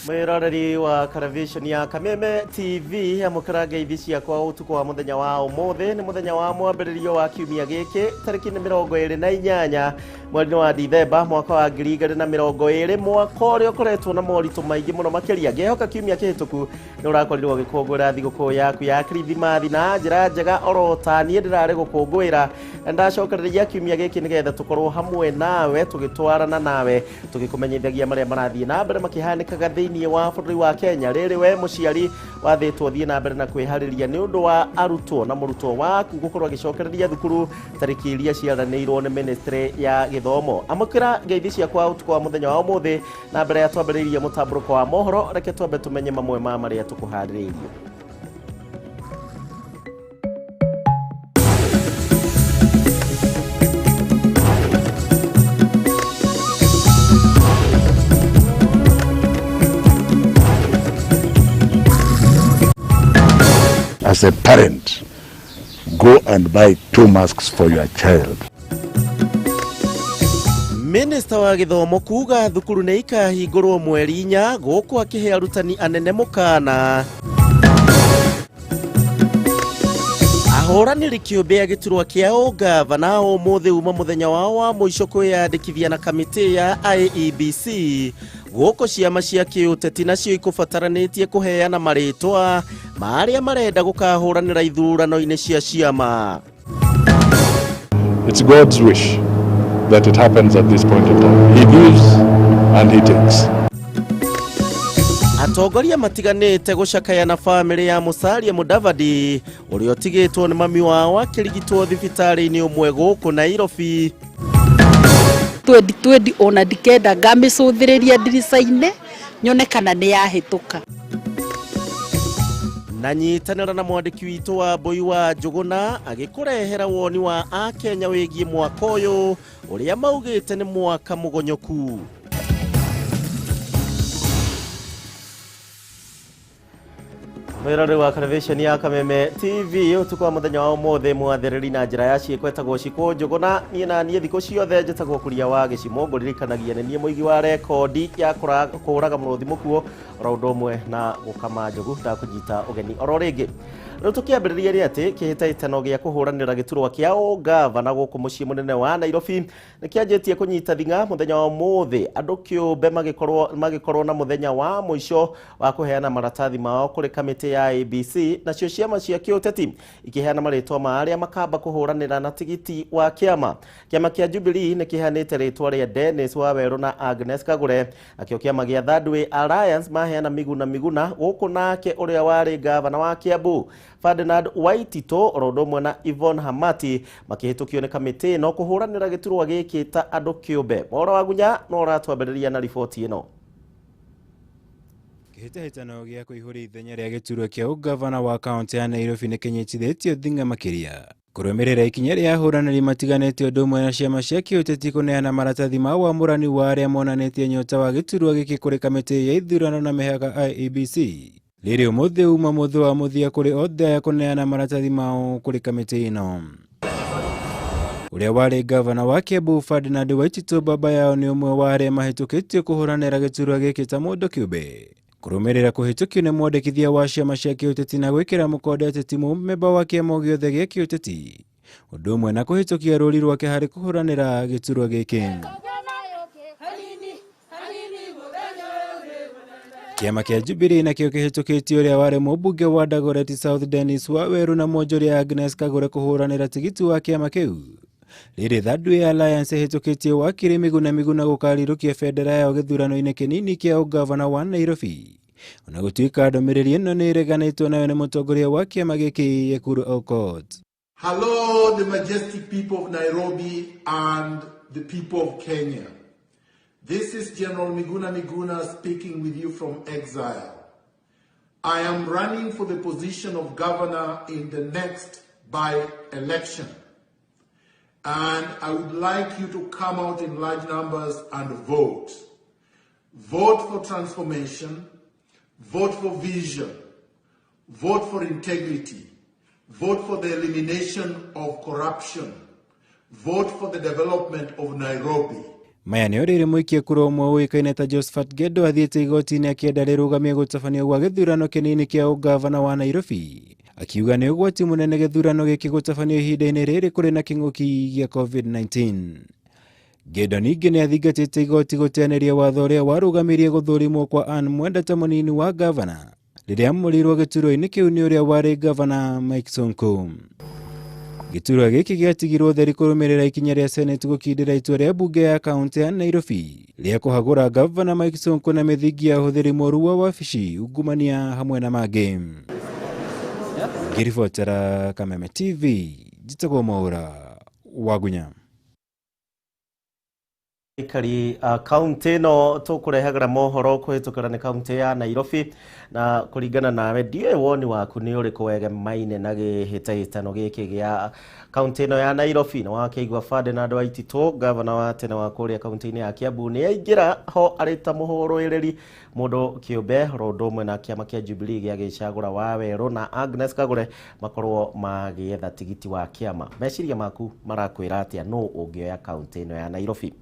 Mwiroreri wa television ya Kameme TV amukira ngeithi ciakwa utuku wa muthenya wa umuthi ni muthenya wa mwambiririo wa kiumia giki tariki ni 28 mweri wa Dithemba mwaka wa 2020 mwaka uria ukoretwo na moritu maingi muno makiria. Ngehoka kiumia kihituku ni urakorirwo ugikungwira thiguku yaku ya Kirithimathi na njira njega oro ta nie ndirari gukungwira na ndacokereria kiumia giki nigetha tukorwo hamwe nawe tugitwarana nawe tugikumenyithagia maria marathie na mbere makihanikaga thiini wa bũrũri wa Kenya. Rĩrĩ we mũciari wathĩtwo thiĩ na mbere na kwĩharĩria nĩ ũndũ wa arutwo na mũrutwo waku gũkorwo agĩcokereria thukuru tarĩki iria ciaranĩirwo nĩ ministry ya gĩthomo. Amũkĩra ngeithi ciakwa ũtukũ wa mũthenya wa ũmũthĩ na mbere ya twambĩrĩirie mũtambũrũko wa mohoro, reke twambe tũmenye mamwe ma marĩa tũkũharĩrĩirie. As a parent, go and buy 2 masks for your child. Minister wa gĩthomo kuga thukuru nĩ ikahingũrwo mweri 4 gũkũ akĩhe arutani anene mũkana. Ahũranĩri kĩũmbe a gĩturwa kĩa ũngavana ũmũthĩ uma mũthenya wao wa mũico kwĩyandĩkithia na kamĩtĩ ya IEBC gũkũ ciama cia kĩũteti nacio ikũbataranĩtie kũheana marĩtwa ma arĩa marenda gũkahũranĩra ithurano-inĩ cia ciama. It's God's wish that it happens at this point in time. He gives and he takes. Atongoria matiganĩte gũcakaya na bamĩrĩ ya Musalia Mudavadi ũrĩa ũtigĩtwo nĩ mami wao akĩrigitwo thibitarĩ-inĩ ũmwe gũkũ Nairobi. 2020 ona ndikenda ngamĩcũthĩrĩria ndirica-inĩ nyone kana nĩ yahĩtũka. Na nyitanĩra na mwandĩki witũ wa Mbui wa Njũgũna agĩkũrehera woni wa Akenya wĩgiĩ mwaka ũyũ ũrĩa maugĩte nĩ mwaka mũgonyoku. Mwĩroreri wa television ya Kameme TV ũtukũ wa mũthenya wa ũmũthĩ mwathĩrĩri na njĩra ya ciĩko etagwo Cikũ Njũgũna. Niĩ na niĩ thikũ ciothe njĩtagwo Kuria wa Gĩcimo, ngũririkanagia nĩ niĩ mũigi wa rekondi ya kũũraga mũrũthi mũkuũ oro ũndũ ũmwe na gũkama njogu. Ndakũnyita ũgeni oro rĩngĩ. Rĩu tũkĩambĩrĩria nĩ atĩ kĩhĩtahĩtano gĩa kũhũranĩra gĩturwa kĩa ũngavana gũkũ mũciĩ mũnene wa Nairobi nĩ kĩanjĩtie kũnyita thing'a mũthenya wa ũmũthĩ, andũ kĩũmbe magĩkorwo na mũthenya wa mũico wa kũheana maratathi mao kũrĩ kamĩtĩ ya ABC, nacio ciama cia kĩũteti ikĩheana marĩtwa ma arĩa makamba kũhũranĩra na tigiti wa kĩama. Kĩama kĩa Jubilee nĩ kĩheanĩte rĩtwa rĩa Dennis Wawerũ na Agnes Kagure, nakĩo kĩama gĩa Third Way Alliance maheana Miguna Miguna, gũkũ nake ũrĩa warĩ ngavana wa Kiambu Ferdinand Waitito oro ũndũ ũmwe na Yvonne Hamati makĩhĩtũkio nĩ kamĩtĩ ĩno kũhũranĩra gĩturwa gĩkĩ ta andũ kĩũmbe. Mohoro wa Gunya no ũratwambĩrĩria na riboti ĩno. Kĩhĩtahĩtano gĩa kũihũria ithenya rĩa gĩturwa kĩa ũngavana wa kaũntĩ ya Nairobi nĩ kĩnyitithĩtio thing'a makĩria kũrũmĩrĩra ikinya rĩa ahũranĩri matiganĩte ũndũ ũmwe na ciama cia kĩũteti kũneana maratathi ma ũamũrani wa arĩa monanĩtie nyota wa gĩturwa gĩkĩ kũrĩ kamĩtĩ ya ithurano na mĩhaka IEBC. Rĩrĩ ũmũthĩ uma mũthĩ wa mũthia kũrĩ othe aya kũneana maratathi mao kũrĩ kamĩtĩ ĩno. Ũrĩa warĩ ngavana wa Kiambu Ferdinand Waitito baba yao nĩ ũmwe wa arĩa mahĩtũkĩtio kũhũranĩra gĩturwa gĩkĩ ta mũndũ kĩũmbe. Kũrũmĩrĩra kũhĩtũkio nĩ mwandĩkithia wa ciama cia kĩũteti na gwĩkĩra mũkonde atĩ ti mũmemba wa kĩama gĩothe gĩa kĩũteti, ũndũ ũmwe na kũhĩtũkia rũri rwake harĩ kũhũranĩra gĩturwa gĩkĩ. Kĩama kĩa Jubilee nakĩo kĩhĩtũkĩtie ũrĩa warĩ mũmbunge wa Dagoretti South Dennis Wawerũ na mwonjoria Agnes Kagure kũhũranĩra tigiti wa kĩama kĩu. Rĩrĩ Third Way Alliance ĩhĩtũkĩtie wakiri Miguna Miguna gũkarirũkia bendera yao gĩthurano-inĩ kĩnini kĩa ũngavana wa Nairobi. Ona gũtuĩka ndũmĩrĩri ĩno nĩ ĩreganĩtwo nayo nĩ mũtongoria wa kĩama gĩkĩ Ekuru Aukot. Hello, the majestic people of Nairobi and the people of Kenya. This is General Miguna Miguna speaking with you from exile. I am running for the position of governor in the next by-election. And I would like you to come out in large numbers and vote. Vote for transformation, vote for vision, vote for integrity, vote for the elimination of corruption, vote for the development of Nairobi. Maya nĩ rĩrĩ mũikia kura ũmwe ũĩkaine ta Josephat Gendo athiĩte igoti-inĩ akĩenda rĩrũgamie gũtabanio gwa gĩthurano kĩnini kĩa ũgavana wa Nairobi, akiuga nĩ ũgwati mũnene gĩthurano gĩkĩ gũtabanio ihinda-inĩ rĩrĩ kũrĩ na kĩng'ũki gĩa COVID-19. Gendo ningĩ nĩ athingatĩte igoti gũteanĩria watho ũrĩa warũgamirie gũthũrimwo kwa Anne Mwenda ta mũnini wa gavana rĩrĩa amũrirwo gĩturwa-inĩ kĩu nĩ ũrĩa warĩ gavana Mike Sonko. Gĩturwa gĩkĩ gĩatigirwo theri kũrũmĩrĩra ikinya rĩa Senate gũkindĩra itua rĩa mbunge ya kaunti ya Nairobi rĩa kũhagũra gavana Mike Sonko na mĩthingi ya ũhũthĩri mũru wa wabici, ungumania hamwe na mangĩ. Ngĩribotera Kameme TV, njĩtagwo Mwaũra Wagunya. Ikari kaunti ĩno tũkũrehagĩra mohoro kũhĩtũkĩra nĩ kaunti ya Nairobi, na kũringana nawe ndiũĩ woni waku nĩ ũrĩkũ wegemaine na gĩhĩtahĩtano gĩkĩ gĩa kaunti ĩno ya Nairobi. Na wakĩigua Ferdinand Waititũ, gavana wa tene wa kũrĩa kaunti-inĩ ya Kiambu, nĩ aingĩra ho arĩ ta mũhũrũĩrĩri mũndũ kĩũmbe oro ũndũ ũmwe na kĩama kĩa Jubilee gĩa gĩcagũra wa Werũ na Agnes Kagure makorwo magĩetha tigiti wa kĩama. Meciria maku marakwĩra atĩa, nũ ũngĩoya kaunti ĩno ya Nairobi?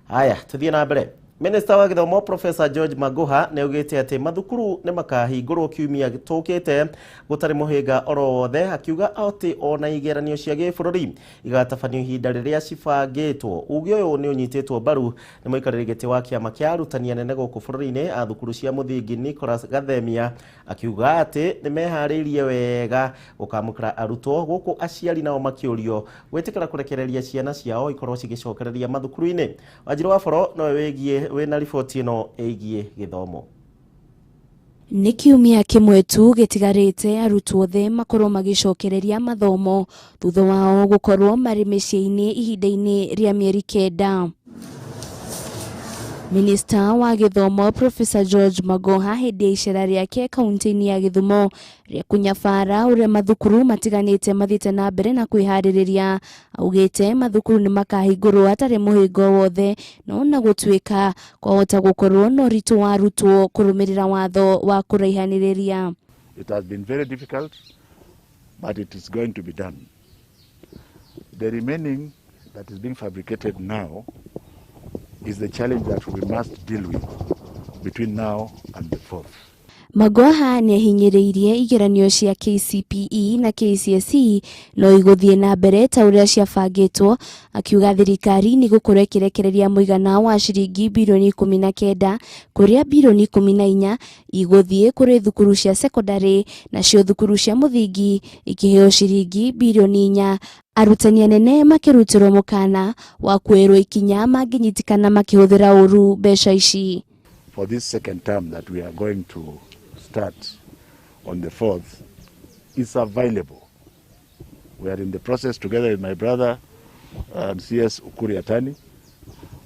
Haya, tuthiĩ na mbere. Minister wa gĩthomo Professor George Magoha nĩ augĩte atĩ mathukuru nĩ makahingũrwo kiumia tũkĩte gũtarĩ mũhĩnga oro wothe, akiuga atĩ ona igeranio cia gĩbũrũri igatabanio ihinda rĩrĩa cibangĩtwo. Uge ũyũ nĩ ũnyitĩtwo mbaru nĩ mũikarĩri gĩtĩ wa kĩama kĩa arutani anene gũkũ bũrũri-inĩ a thukuru cia mũthingi Nicholas Gathemia, akiuga atĩ nĩ meharĩirie wega gũkamũkĩra arutwo gũkũ aciari nao makĩũrio gwĩtĩkĩra kũrekereria ciana ciao ikorwo cigĩcokereria mathukuru-inĩ. Wanjiru wa Boro nowe wĩgiĩ wĩna riboti ĩno ĩgiĩ gĩthomo. Nĩ kiumia kĩmwe tu gĩtigarĩte arutwo othe makorwo magĩcokereria mathomo thutha wao gũkorwo marĩ mĩciĩ-inĩ ihinda-inĩ rĩa mĩeri 9. Minista wa gĩthomo Professor George Magoha hĩndĩ ya icera rĩake kaunti-inĩ ya Gĩthumo rĩa kũnyabara ũrĩa mathukuru matiganĩte mathiĩte na mbere na kwĩharĩrĩria, augĩte mathukuru nĩ makahingũrwo hatarĩ mũhĩnga wothe, no na gũtuĩka kwahota gũkorwo na ũritũ wa arutwo kũrũmĩrĩra watho wa kũraihanĩrĩria. It has been very difficult, but it is going to be done. The remaining that is being fabricated now is the challenge that we must deal with between now and the 4th. Magoha nĩ ahinyĩrĩirie igeranio cia KCPE na KCSE no igũthiĩ na mbere ta ũrĩa ciabangĩtwo, akiuga thirikari nĩ gũkorwo ĩkĩrekereria mũigana wa ciringi birioni 19 kũrĩa birioni 14 igũthiĩ kũrĩ thukuru cia sekondarĩ nacio thukuru cia mũthingi ikĩheo ciringi birioni 4. Arutani anene makĩrutĩrwo mũkana wa kwĩrwo ikinya mangĩnyitikana makĩhũthĩra ũru mbeca ici. For this second term that we are going to start on the 4th is available. We are in the process together with my brother CS Ukur Yatani.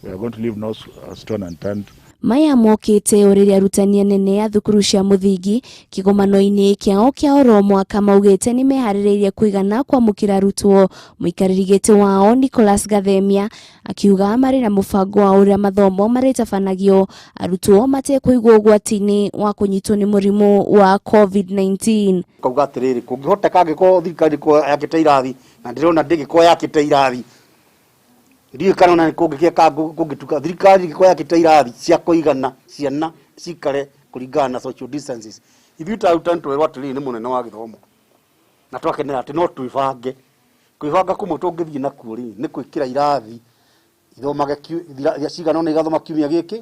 We are going to leave no stone unturned. Maya mokĩte o rĩrĩa arutani anene a thukuru cia mũthingi kĩgomano-inĩ kĩao kĩa oro mwaka maugĩte nĩ meharĩrĩirie kũigana kwamũkĩra arutwo. Mũikarĩri gĩtĩ wao Nicholas Gathemia akiuga marĩ na mũbango wa ũrĩa mathomo marĩtabanagio arutwo matekũigwo ũgwati-inĩ wa kũnyitwo nĩ mũrimũ wa COVID-19. Kauga atĩrĩrĩ, kũngĩhoteka angĩkorwo thirikari yakĩte irathi, na ndĩrona ndĩngĩkorwo yakĩte irathi, ndiũĩ kana ona kũngĩkĩka kũngĩtuka thirikari ĩngĩkorwo yakĩte irathi cia kũigana ciana cikare kũringana na social distances. Ithuĩ ta arutani twerwo atĩrĩrĩ nĩ mũnene wa gĩthomo na twakenera atĩ no twĩbange. Kwĩbanga kũmwe tũngĩthiĩ nakuo rĩ nĩ gwĩkĩra irathi ithomage cigana ũna igathoma kiumia gĩkĩ,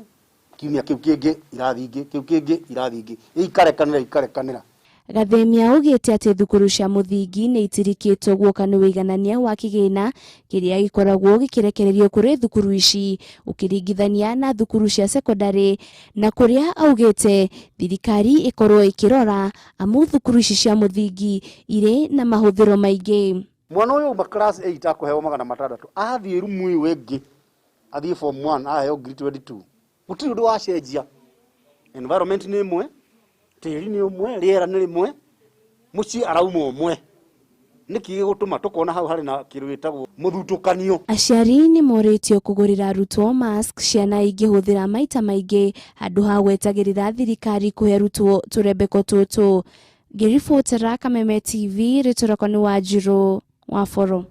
kiumia kĩu kĩngĩ irathi ingĩ, kĩu kĩngĩ irathi ingĩ, ikarekanĩra ikarekanĩra. Gathemia augĩte atĩ thukuru cia mũthingi nĩ itirikĩtwo guoka nĩ wĩiganania wa kĩgĩna kĩrĩa gĩkoragwo gĩkĩrekererio kũrĩ thukuru ici ũkĩringithania na thukuru cia sekondarĩ, na kũrĩa augĩte thirikari ĩkorwo ĩkĩrora amu thukuru ici cia mũthingi irĩ na mahũthĩro maingĩ. Mwana ũyũ auma class 8 akũheo 600, athiĩ rumu ĩyo ĩngĩ athiĩ form 1 aheo 22,000. Gũtirĩ ũndũ wacenjia, environment nĩ ĩmwe, tĩri nĩ ũmwe, rĩera nĩ rĩmwe, mũciĩ arauma ũmwe. Nĩkĩ gĩgũtũma tũkona hau harĩ na kĩndũ gĩtagwo mũthutũkanio? Aciari nĩ morĩtio kũgũrĩra arutwo mask ciana ingĩhũthĩra maita maingĩ handũ ha gwetagĩrĩra thirikari kũhe arutwo tũrembeko tũtũ. Ngĩribotera Kameme TV, rĩtwa rĩakwa nĩ Wanjiru wa Boro.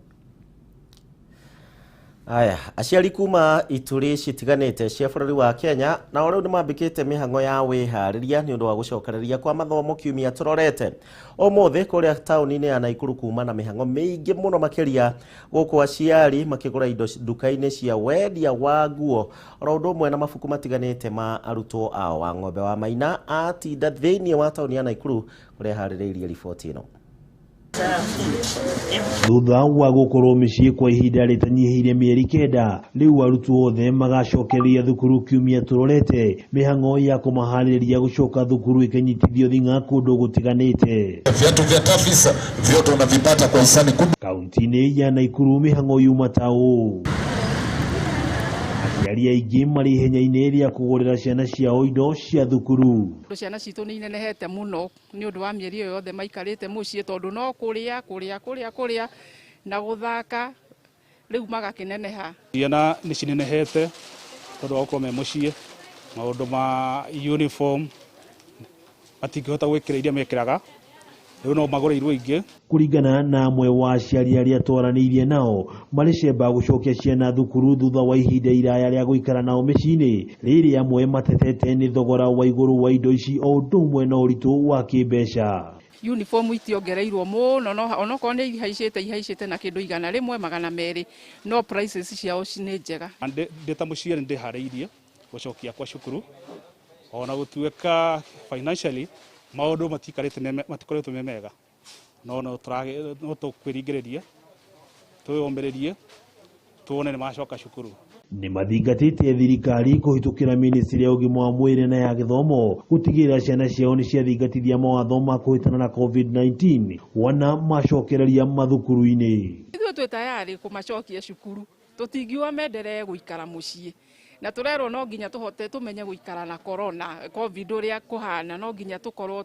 Aya, aciari kuma ituri citiganĩte cia bũrũri wa Kenya nao rĩu nĩmambĩkĩte mĩhang'o ya wĩharĩria nĩ ũndũ wa gũcokereria kwa mathomo kiumia tũrorete. Ũmũthĩ kũrĩa taũni-inĩ ya Naikuru kuma na mĩhang'o mĩingĩ mũno makĩria gũkũ aciari makĩgũra indo nduka-inĩ cia wendia wa nguo oro ũndũ ũmwe na mabuku matiganĩte ma arutwo ao. Wa Ng'ombe wa Maina atinda thĩinĩ wa taũni ya Naikuru kũrĩa harĩrĩirie riboti ĩno. Thutha wa gũkorwo mĩciĩ kwa ihinda rĩtanyihĩire mĩeri 9, rĩu arutwo othe magacokereria thukuru kiumia tũrorete, mĩhang'o ya kũmaharĩrĩria gũcoka thukuru ĩkĩnyitithio thing'a kũndũ gũtiganĩte. Viatu vya Tafisa vyote unavipata kwa hisani kubwa. Kaunti-inĩ ya Naikuru mĩhang'o yuma ta ũũ. Aciari aingĩ marĩ ihenya-inĩ rĩa kũgũrĩra ciana ciao indo cia thukuru. Ciana citũ nĩ inenehete mũno nĩ ũndũ wa mĩeri ĩyo yothe maikarĩte mũciĩ tondũ no kũrĩa kũrĩa kũrĩa kũrĩa na gũthaka rĩu magakĩneneha. Ciana nĩ cinenehete tondũ wa gũkorwo me mũciĩ, maũndũ ma uniform matingĩhota gwĩkĩra iria mekĩraga, rĩu no magũrĩirwo ingĩ. Kũringana na amwe wa aciari arĩa twaranĩirie nao, marĩ cemba gũcokia ciana thukuru thutha wa ihinda iraya rĩa gũikara nao mĩciĩ-inĩ, rĩrĩ amwe matetete nĩ thogora wa igũrũ wa indo ici o ũndũ ũmwe na ũritũ wa kĩmbeca. Uniform itiongereirwo mũno, no onokorwo nĩ ihaicĩte ihaicĩte na kĩndũ 100 200, no prices ciao nĩ njega. Ndĩ ta mũciari ndĩharĩirie gũcokia kwa cukuru, ona gũtuĩka financially maũndũ matikoretwo me mega, no no tũkwĩringĩrĩria twĩyũmĩrĩrie tuone nĩ macoka cukuru. Nĩ mathingatĩte thirikari kũhĩtũkĩra ministry ya ũgima wa mwĩrĩ na ya gĩthomo gũtigĩrĩra ciana ciao nĩ ciathingatithia mawatho ma kũhĩtana na COVID-19 wana macokereria mathukuru-inĩ. Ithuĩ twĩ tayarĩ kũmacokia cukuru, tũtingiuga menderee gũikara mũciĩ, na tũrerwo no nginya tũhote tũmenye gũikara na corona covid ũrĩa kũhana, no nginya tũkorwo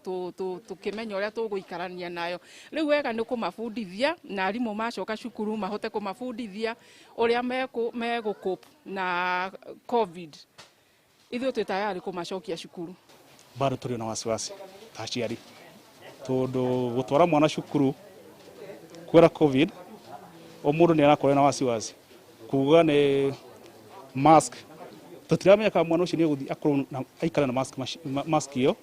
tũkĩmenya ũrĩa tũgũikarania nayo. Rĩu wega nĩ kũmabundithia na arimũ macoka cukuru mahote kũmabundithia ũrĩa megũcope na covid. Ithuĩ twĩ tayarĩ kũmacokia cukuru. Bado tũrĩ na wasiwasi ta aciari tondũ gũtwara mwana cukuru kwĩra covid o mũndũ nĩ arakorwo na wasiwasi kuga nĩ mask tũtiramenya kana mwana ũcio nĩ egũthiĩ akorwo na aikare na mask ĩyo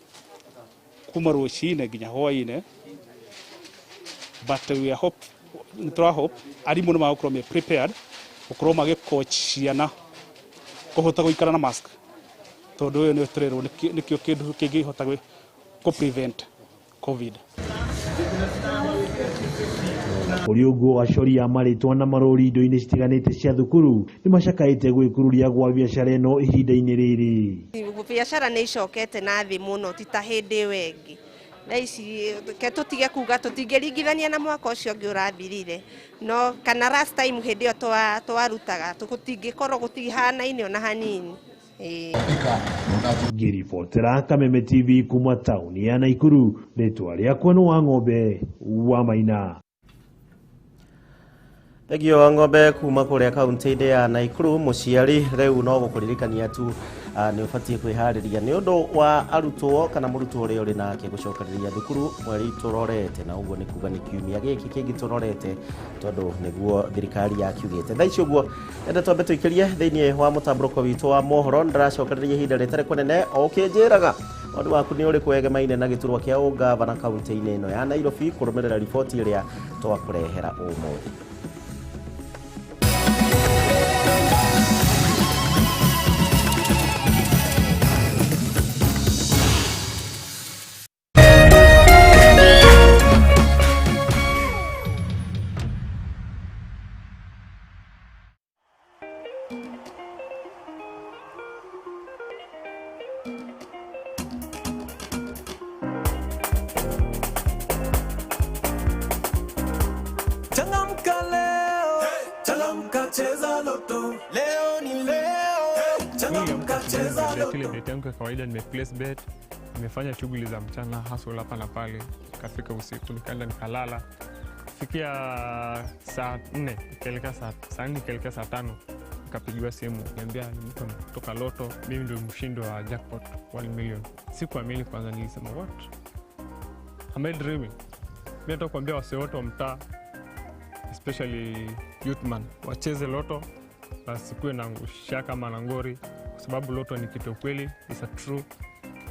kuma rũcinĩ nginya hwaĩ-inĩ, but we are hope, nĩ hope arimũ nĩ magũkorwo me prepared gũkorwo magĩ coach ciana kũhota gũikara na mask tondũ ũyũ nĩ tũrerwo nĩkĩo kĩndũ kĩngĩhota kũ prevent covid. Kũrĩ ũguo acori a marĩtwa na marũri indo-inĩ citiganĩte cia thukuru nĩ macakaĩte gwĩkururia gwa biacara ĩno ihinda-inĩ rĩrĩ. Biacara nĩ icokete na thĩ mũno ti ta hĩndĩ ĩyo ĩngĩ. Thaa ici ke tũtige kuga tũtingĩringithania na mwaka ũcio ũngĩ ũrathirire, no kana last time hĩndĩ ĩyo twarutaga tũtingĩkorwo gũtihanaine ona hanini. Ngĩribotera Kameme TV kuma taũni ya Naikuru, rĩtwa rĩakwa nĩ wa Ng'ombe wa Maina. Thengio wa Ng'ombe kuma kũrĩa kaunti-inĩ ya Naikuru. Mũciari rĩu no gũkũririkania tu nĩ ũbatiĩ kwĩharĩria nĩ ũndũ wa arutwo kana mũrutwo ũrĩa ũrĩ nake gũcokereria thukuru mweri tũrorete, na ũguo nĩ kuga nĩ kiumia gĩkĩ kĩngĩ tũrorete tondũ nĩguo thirikari yakiugĩte. Thaa ici ũguo enda twambe tũikĩrie thĩinĩ wa mũtambũrũko witũ wa mohoro. Ndĩracokereria ihinda rĩtarĩ kũnene o ũkĩnjĩraga woni waku nĩ ũrĩkũ wegemaine na gĩturwa kĩa ũngavana kaunti-inĩ ĩno ya Nairobi kũrũmĩrĩra riboti ĩrĩa twakũrehera ũmũthĩ. Ile bet yangu ya kawaida nime place bet, nimefanya shughuli za mchana hustle hapa na pale, nikafika usiku nikaenda nikalala. Fikia saa 4 nikaelekea saa 4 nikaelekea saa 5 nikapigiwa simu, niambia ni mtu kutoka Lotto, mimi ndio mshindi wa jackpot 1 million. Sikuamini kwanza, nilisema what? Am I dreaming? Mimi nataka kuambia wasee wote wa mtaa, especially youth man, wacheze Lotto. Wasikuwe na shaka ama na ngori, kwa sababu loto ni kitu kweli, it's a true.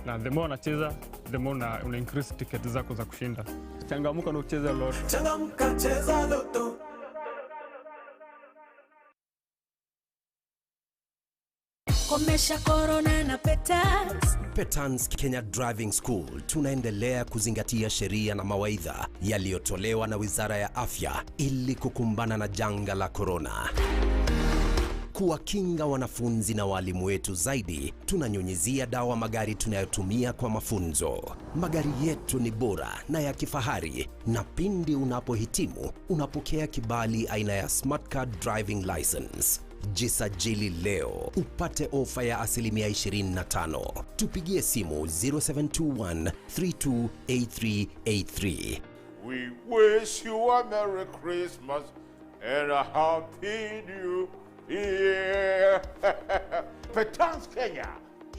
Na the more unacheza, the more una increase ticket zako za kushinda. Changamuka na ucheze loto. Changamuka, cheza loto. Komesha corona na Petans. Petans Kenya Driving School tunaendelea kuzingatia sheria na mawaidha yaliyotolewa na Wizara ya Afya ili kukumbana na janga la corona. Kuwakinga wanafunzi na walimu wetu zaidi, tunanyunyizia dawa magari tunayotumia kwa mafunzo. Magari yetu ni bora na ya kifahari, na pindi unapohitimu unapokea kibali aina ya Smart Card Driving License. Jisajili leo upate ofa ya 25%. Tupigie simu 0721 328383. We wish you a Merry Christmas and a Happy New Year. Petans Kenya,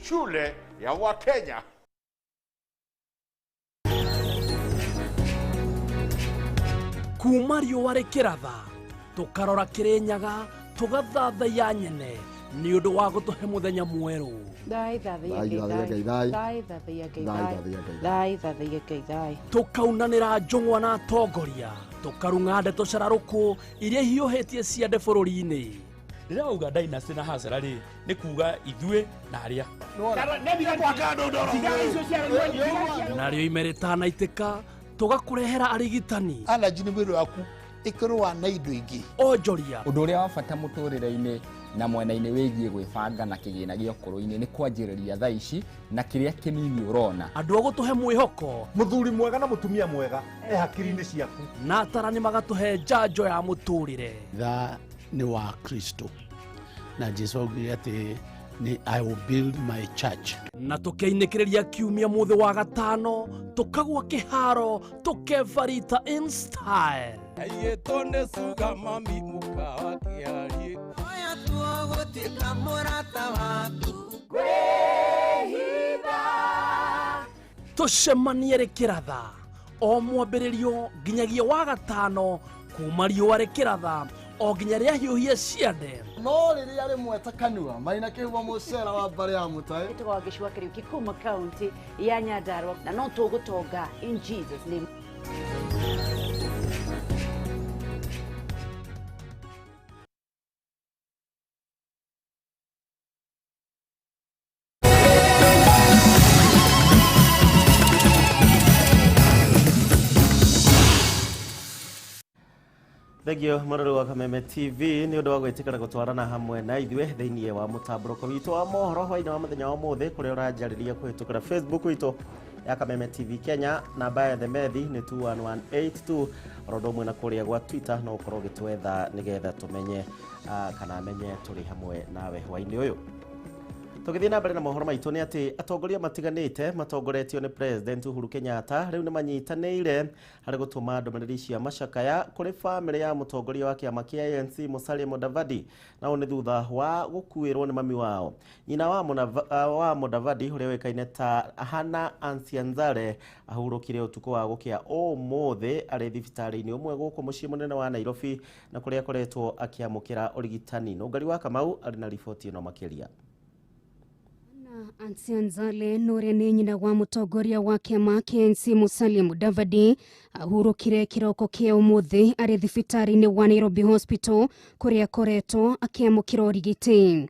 shule ya Wakenya. Kuma riũa rĩkĩratha tũkarora Kĩrĩnyaga tũgathathaiya nyene nĩ ũndũ wa gũtũhe mũthenya mwerũ. Tũkaunanĩra njũng'wa na atongoria, tũkarung'a ndeto cararũkũ iria ihiũhĩtie ciande bũrũri-inĩ. Ndĩrauga dynasty na hasara rĩ nĩ kuga ithuĩ na arĩa narĩo ime rĩtanaitĩka tũgakũrehera arigitani. Allergy nĩ mwĩrĩ waku ĩkĩrũa na indo ingĩ. Onjoria. Ũndũ ũrĩa wa bata mũtũrĩre-inĩ na mwena-inĩ wĩgiĩ gwĩbanga na kĩgĩna gĩa ũkũrũ-inĩ nĩ kwanjĩrĩria thaa ici na kĩrĩa kĩnini ũrona. Andũ a gũtũhe mwĩhoko, mũthuri mwega na mũtumia mwega e hakiri-inĩ ciaku, na atarani magatũhe njanjo ya mũtũrĩre. Thaa nĩ wa Kristo na Jesu augire atĩ ni I will build my church. Na tukeinĩkĩrĩria kiumia mũthĩ wa gatano tukagwa kĩharo tukebarita in style. Aiyĩtwo nĩ suga mami mũkawa kĩarie. Oya tuogũtuĩka mũrata waku kwĩhitha. Tũcemanie rĩkĩratha o mwambĩrĩrio nginyagia wa gatano kuma riũa rĩkĩratha o nginya rĩahiũhie ciande. No rĩrĩa rĩmwe ta kanua marĩ kĩhumo mũcera wa mbarĩ ya mũtaĩ. Tũgwa gĩcũa Kĩriũki kuma kaunti ya Nyandarua na no tũgũtonga in Jesus name. Thengio mũrori wa Kameme TV nĩ ũndũ wa gwĩtĩkĩra gũtwarana hamwe na ithuĩ thĩinĩ wa mũtambũrũko witũ wa mohoro hwainĩ wa mũthenya wa ũmũthĩ kũrĩa ũranjarĩria kũhĩtũkĩra Facebook witũ ya Kameme TV Kenya, namba ya themethi nĩ 21182 oro ũndũ ũmwe na kũrĩa gwa Twitter no ũkorwo ũgĩtwetha nĩgetha tũmenye kana menye tũrĩ hamwe nawe hwainĩ ũyũ. Tũgĩthiĩ na mbere na mohoro maitũ nĩ atĩ atongoria matiganĩte matongoretio nĩ President Uhuru Kenyatta rĩu nĩ manyitanĩire harĩ gũtũma ndũmĩrĩri cia macakaya kũrĩ bamĩrĩ ya mũtongoria wa kĩama kĩa ANC Musalia Mudavadi, na ũũ nĩ thutha wa gũkuĩrwo nĩ mami wao. Nyina wa Mudavadi ũrĩa ũĩkaine ta Hannah Ansianzare ahurũkire ũtukũ wa gũkĩa ũmũthĩ arĩ thibitarĩ-inĩ ũmwe gũkũ mũciĩ mũnene wa Nairobi na kũrĩa akoretwo akĩamũkĩra ũrigitani. Nũngari wa Kamau arĩ na riboti ĩno makĩria. Ansianzale nũrĩa nĩ nyina wa mũtongoria wa kĩama kĩa ANC Musalia Mudavadi ahurũkire kĩroko kĩa ũmũthĩ arĩ thibitarĩ-inĩ wa Nairobi Hospital kũrĩa akoretwo akĩamũkĩra ũrigiti.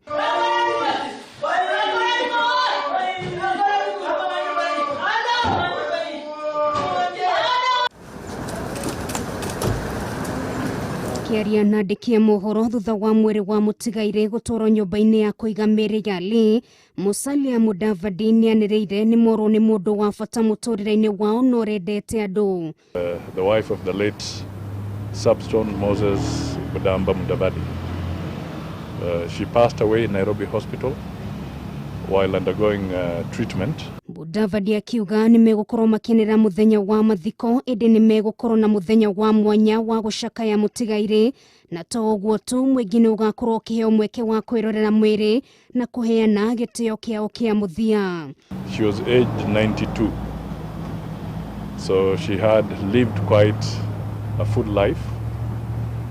Akĩaria na andĩki a mohoro thutha wa mwĩrĩ wa mũtigairĩ gũtwarwo nyũmba-inĩ ya kũiga mĩĩrĩ ya Lee, Musalia Mudavadi nĩanĩrĩire nĩ morwo nĩ mũndũ wa bata mũtũrĩre-inĩ wao na ũrendete andũ. The wife of the late Substone Moses Budamba Mudavadi. She passed away in Nairobi Hospital while undergoing treatment. Mudavadi akiuga nĩ megũkorwo makenera mũthenya wa mathiko ĩndĩ nĩ megũkorwo na mũthenya wa mwanya wa gũcakaya mũtigairĩ, na to ũguo tu mũingĩ nĩ ũgakorwo ũkĩheo mweke wa kwĩrorera mwĩrĩ na kũheana gĩtĩo kĩao kĩa mũthia. She was aged 92, so she had lived quite a full life,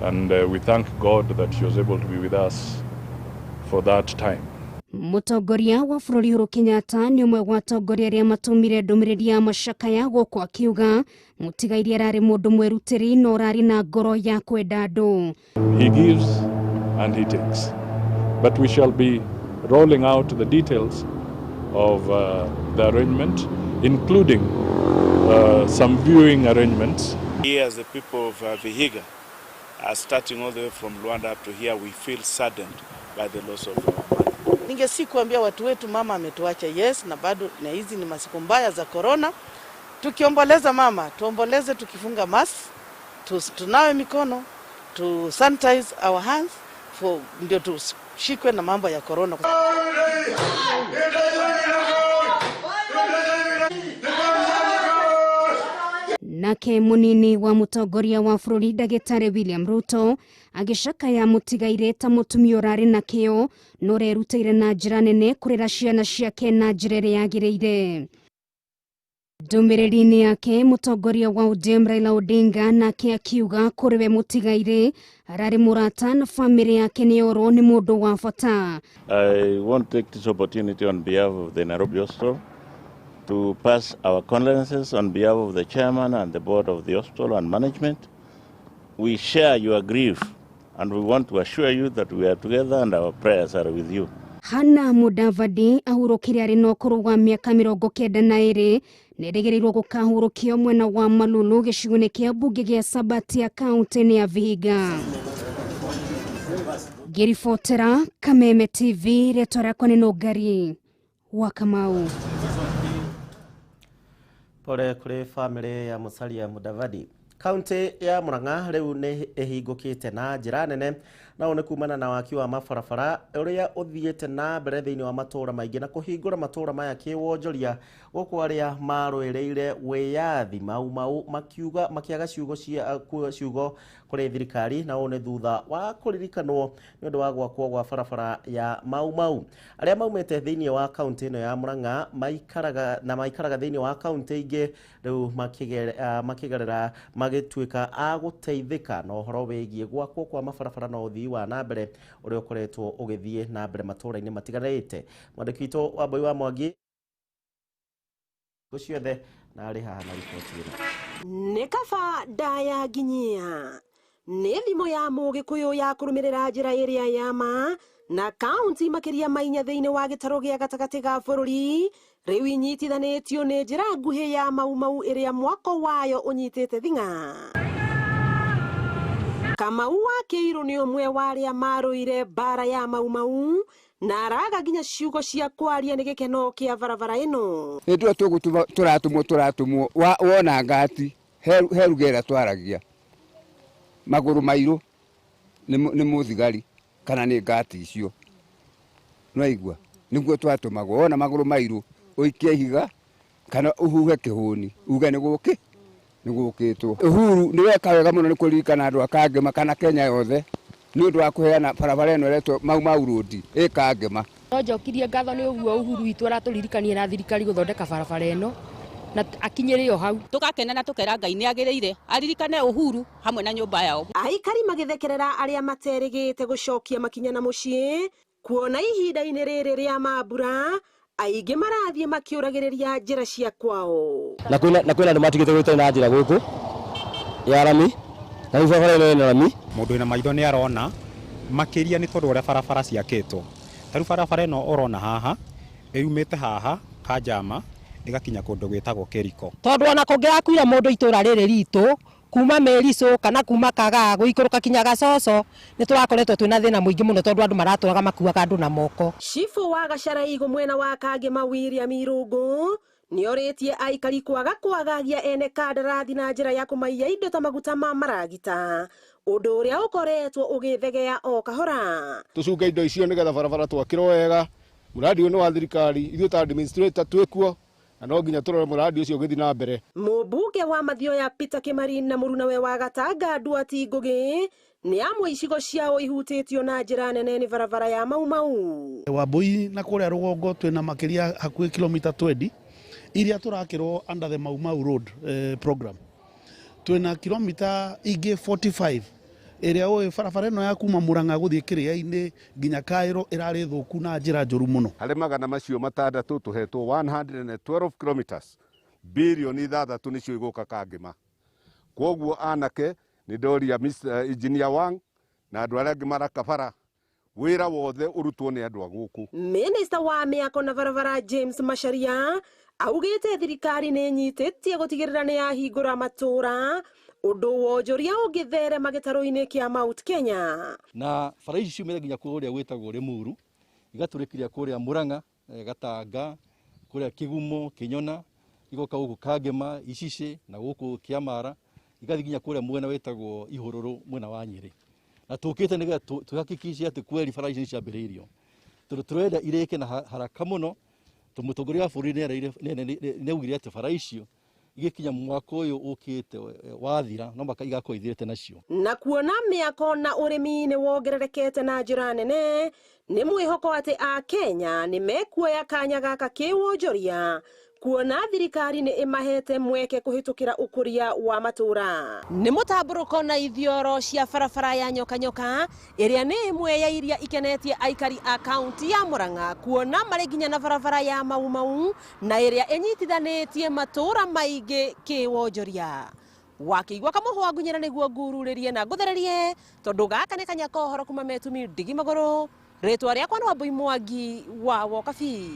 and we thank God that she was able to be with us for that time. Mũtongoria wa bũrũri Uhuru Kenyatta nĩ ũmwe wa atongoria arĩa matũmire ndũmĩrĩri ya macakaya gũkũ akiuga mũtigairĩ ararĩ mũndũ mwĩrutĩri na ũrarĩ na ngoro ya kwenda andũ. He gives and he takes. But we shall be rolling out the details of the arrangement, including some viewing arrangements. We as the people of Vihiga are starting all the way from Luanda up to here, we feel saddened by the loss of our mother. Ningesi kuambia watu wetu mama ametuacha, yes, na bado na hizi ni masiku mbaya za corona. Tukiomboleza mama, tuomboleze tukifunga mask, tunawe mikono, to sanitize our hands for ndio tushikwe na mambo ya corona. Nake munini wa mutongoria wa bũrũri Ndagĩtarĩ William Ruto agĩcakaya mũtigairĩ ta mũtumia ũrarĩ na kĩo na ũrerutĩire na njĩra nene kũrera ciana ciake na njĩra ĩrĩa yagĩrĩire. Ndũmĩrĩri-inĩ yake mũtongoria wa ODM Raila Odinga nake akiuga kũrĩ we mũtigairĩ ararĩ mũrata na bamĩrĩ yake nĩyorwo nĩ mũndũ wa bata. I want to take this opportunity on behalf of the Nairobi Hospital to pass our condolences on behalf of the chairman and the board of the hospital and management. We share your grief and we want to assure you that we are together and our prayers are with you. Hannah Mudavadi ahurũkire arĩ na ũkũrũ wa mĩaka 92 nĩerĩgĩrĩirwo gũkahurũkio mwena wa Malulu gĩcigo-inĩ kĩa mbunge gĩa Sabatia kaunti-inĩ ya Vihiga. Ngĩribotera Kameme TV, rĩtwa rĩakwa nĩ Nũngari wa Kamau. Pole kuri family ya Musalia Mudavadi. Kaunti ya Murang'a riu ni ihingũkĩte na njĩra nene na ũũ nĩ kumana na waki wa mabarabara ũrĩa ũthiĩte na mbere thĩinĩ wa matũũra maingĩ na kũhingũra matũũra maya kĩwonjoria gũkũ arĩa marũĩrĩire wĩyathi Mau Mau makiuga makĩaga ciugo cia ciugo kũrĩ thirikari na ũũ nĩ thutha wa kũririkanwo nĩ ũndũ wa gwakwo gwa barabara ya Mau Mau. Arĩa maumĩte thĩinĩ wa kaunti ĩno ya Murang'a maikaraga thĩinĩ wa kaunti ingĩ rĩu makĩgerera magĩtuĩka a gũteithĩka na ũhoro wĩgiĩ gwakwo kwa mabarabara na ũthii wa na mbere ũrĩa ũkoretwo ũgĩthiĩ na mbere matũũra-inĩ matiganĩte. Mwandĩki witũ Wambui wa Mwangi ciothe na arĩ haha na riboti ĩno. Nĩ kaba ndaya nginyia nĩ thimũ ya mũgĩkũyũ ya kũrũmĩrĩra njĩra ĩrĩa ya ma na kaunti makĩria ma inya thĩinĩ wa gĩtarũ gĩa gatagatĩ ga bũrũri rĩu inyitithanĩtio nĩ njĩra nguhĩ ya Mau Mau ĩrĩa mwako wayo ũnyitĩte thing'a. Kamau wa Kĩirũ nĩ ũmwe wa arĩa marũire mbara ya Mau Mau na araga nginya ciugo cia kwaria nĩ gĩkeno kĩa barabara ĩno. Nĩ tũratũmwo tũratũmwo wona ngati he ruga ĩrĩa twaragia magũrũ mairũ nĩ mũthigari kana nĩ ngati icio nĩwaigua nĩguo twatũmagwo wona magũrũ mairũ ũikie ihiga kana ũhuhe kĩhũni uge nĩ gũkĩ nĩ gũkĩtwo. Uhuru nĩ weka wega mũno nĩ kũririkana andũ a Kangema kana Kenya yothe nĩ ũndũ wa kũheana barabara ĩno ĩretwo Mau Mau Road ĩ Kangema. No njokirie ngatho nĩ ũguo Uhuru witũ aratũririkania na thirikari gũthondeka barabara ĩno na akinyĩre o hau. Tũgakena na tũkera Ngai nĩ agĩrĩire aririkane Uhuru hamwe na nyũmba yao. Aikari magĩthekerera arĩa materĩgĩte gũcokia makinya na mũciĩ kuona ihinda-inĩ rĩrĩ rĩa mambura aingĩ marathiĩ makĩũragĩrĩria njĩra cia kwao. Na kwĩna andũ matigĩte gwĩtwo na njĩra gũkũ ya rami na rĩu barabara ĩno ĩna rami. Mũndũ wĩna maitho nĩ arona makĩria nĩ tondũ ũrĩa barabara ciakĩtwo. Ta rĩu barabara ĩno ũrona haha ĩumĩte haha Kanjama ĩgakinya kũndũ gwĩtagwo Kĩriko. Tondũ ona kũngĩrakuire mũndũ itũra rĩrĩ ritũ kuma Merico kana kuma Kagaa gũikũrũka kinya Gacoco nĩ tũrakoretwo twĩna thĩna mũingĩ mũno tondũ andũ maratũraga makuaga andũ na moko. Cibũ wa Gacaraigũ mwena wa Kangema William Irũngũ nĩorĩtie aikari kwaga kwagagia ene kandarathi na njĩra ya kũmaiya indo ta maguta ma maragita ũndũ ũrĩa ũkoretwo ũgĩthegea o kahora. Tũcunge indo icio nĩgetha barabara twakĩrwo wega. Mũradi ũyũ nĩ wa thirikari, ithuĩ ta administrator twĩkuo na no nginya tũrore mũradi ũcio ũgĩthiĩ na mbere. Mũmbunge wa Mathioya Peter Kimari na mũrunawe wa Gatanga Nduati Ngũgĩ nĩ amwe icigo ciao ihutĩtio na njĩra nene nĩ barabara ya Mau Mau. Wambui na kũrĩa rũgongo twĩna makĩria hakuhĩ kilomita 20 iria tũrakĩrwo under the Mau Mau Road program. Twĩna kilomita ingĩ 45 Ĩrĩa ũĩ barabara ĩno ya kuma Murang'a gũthiĩ Kĩrĩa-inĩ nginya Kaĩro ĩrarĩ thũku na njĩra njũru mũno. Harĩ 600 tũhetwo 112 kilometers, bilioni 6 nĩcio igũka Kangema. Kwoguo anake nĩ ndoria Mr. Engineer Wang na andũ arĩa angĩ marakabara wĩra wothe ũrutwo nĩ andũ a gũkũ. Minista wa mĩako na barabara James Macharia augĩte thirikari nĩ ĩnyitĩtie gũtigĩrĩra nĩ yahingũra matũũra ũndũ wonjoria ũngĩtherema gĩtarũ-inĩ kĩa Mount Kenya. Na bara ici ciumĩte nginya kũrĩa gwĩtagwo Limuru, igatũrĩkĩria kũrĩa Murang'a, Gatanga, kũrĩa Kĩgumo, Kĩnyona, igoka gũkũ Kangema, Icicĩ na gũkũ Kĩamara, igathiĩ nginya kũrĩa mwena wĩtagwo Ihũrũrũ mwena wa Nyĩrĩ. Na tũkĩte nĩgetha tũhakikice atĩ kweli bara ici nĩciambĩrĩirio, tondũ tũrenda irĩke na haraka mũno. Tondũ mũtongoria wa bũrũri nĩaugire atĩ bara icio igĩkinya mwaka ũyũ ũkĩte wathira no maka igakorwo ithirĩte nacio. Na kuona mĩako na ũrĩmi nĩ wongererekete na njĩra nene, nĩ mwĩhoko atĩ Akenya nĩ mekuoya kanya gaka kĩwonjoria kuona thirikari nĩ ĩmahete mweke kũhĩtũkĩra ũkũria wa matũũra. Nĩ mũtambũrũko na ithioro cia barabara ya Nyoka Nyoka ĩrĩa nĩ ĩmwe ya iria ikenetie aikari a kaunti ya Murang'a kuona marĩ nginya na barabara ya Mau Mau na ĩrĩa ĩnyitithanĩtie matũũra maingĩ kĩwonjoria. Wakĩigua kamũhwa ngunyĩra nĩguo ngururĩrie na ngũthererie tondũ gaka nĩ kanya ka ũhoro kuma metumi ndigi magũrũ. Rĩtwa rĩakwa nĩ Wambui Mwangi wa Wokabi.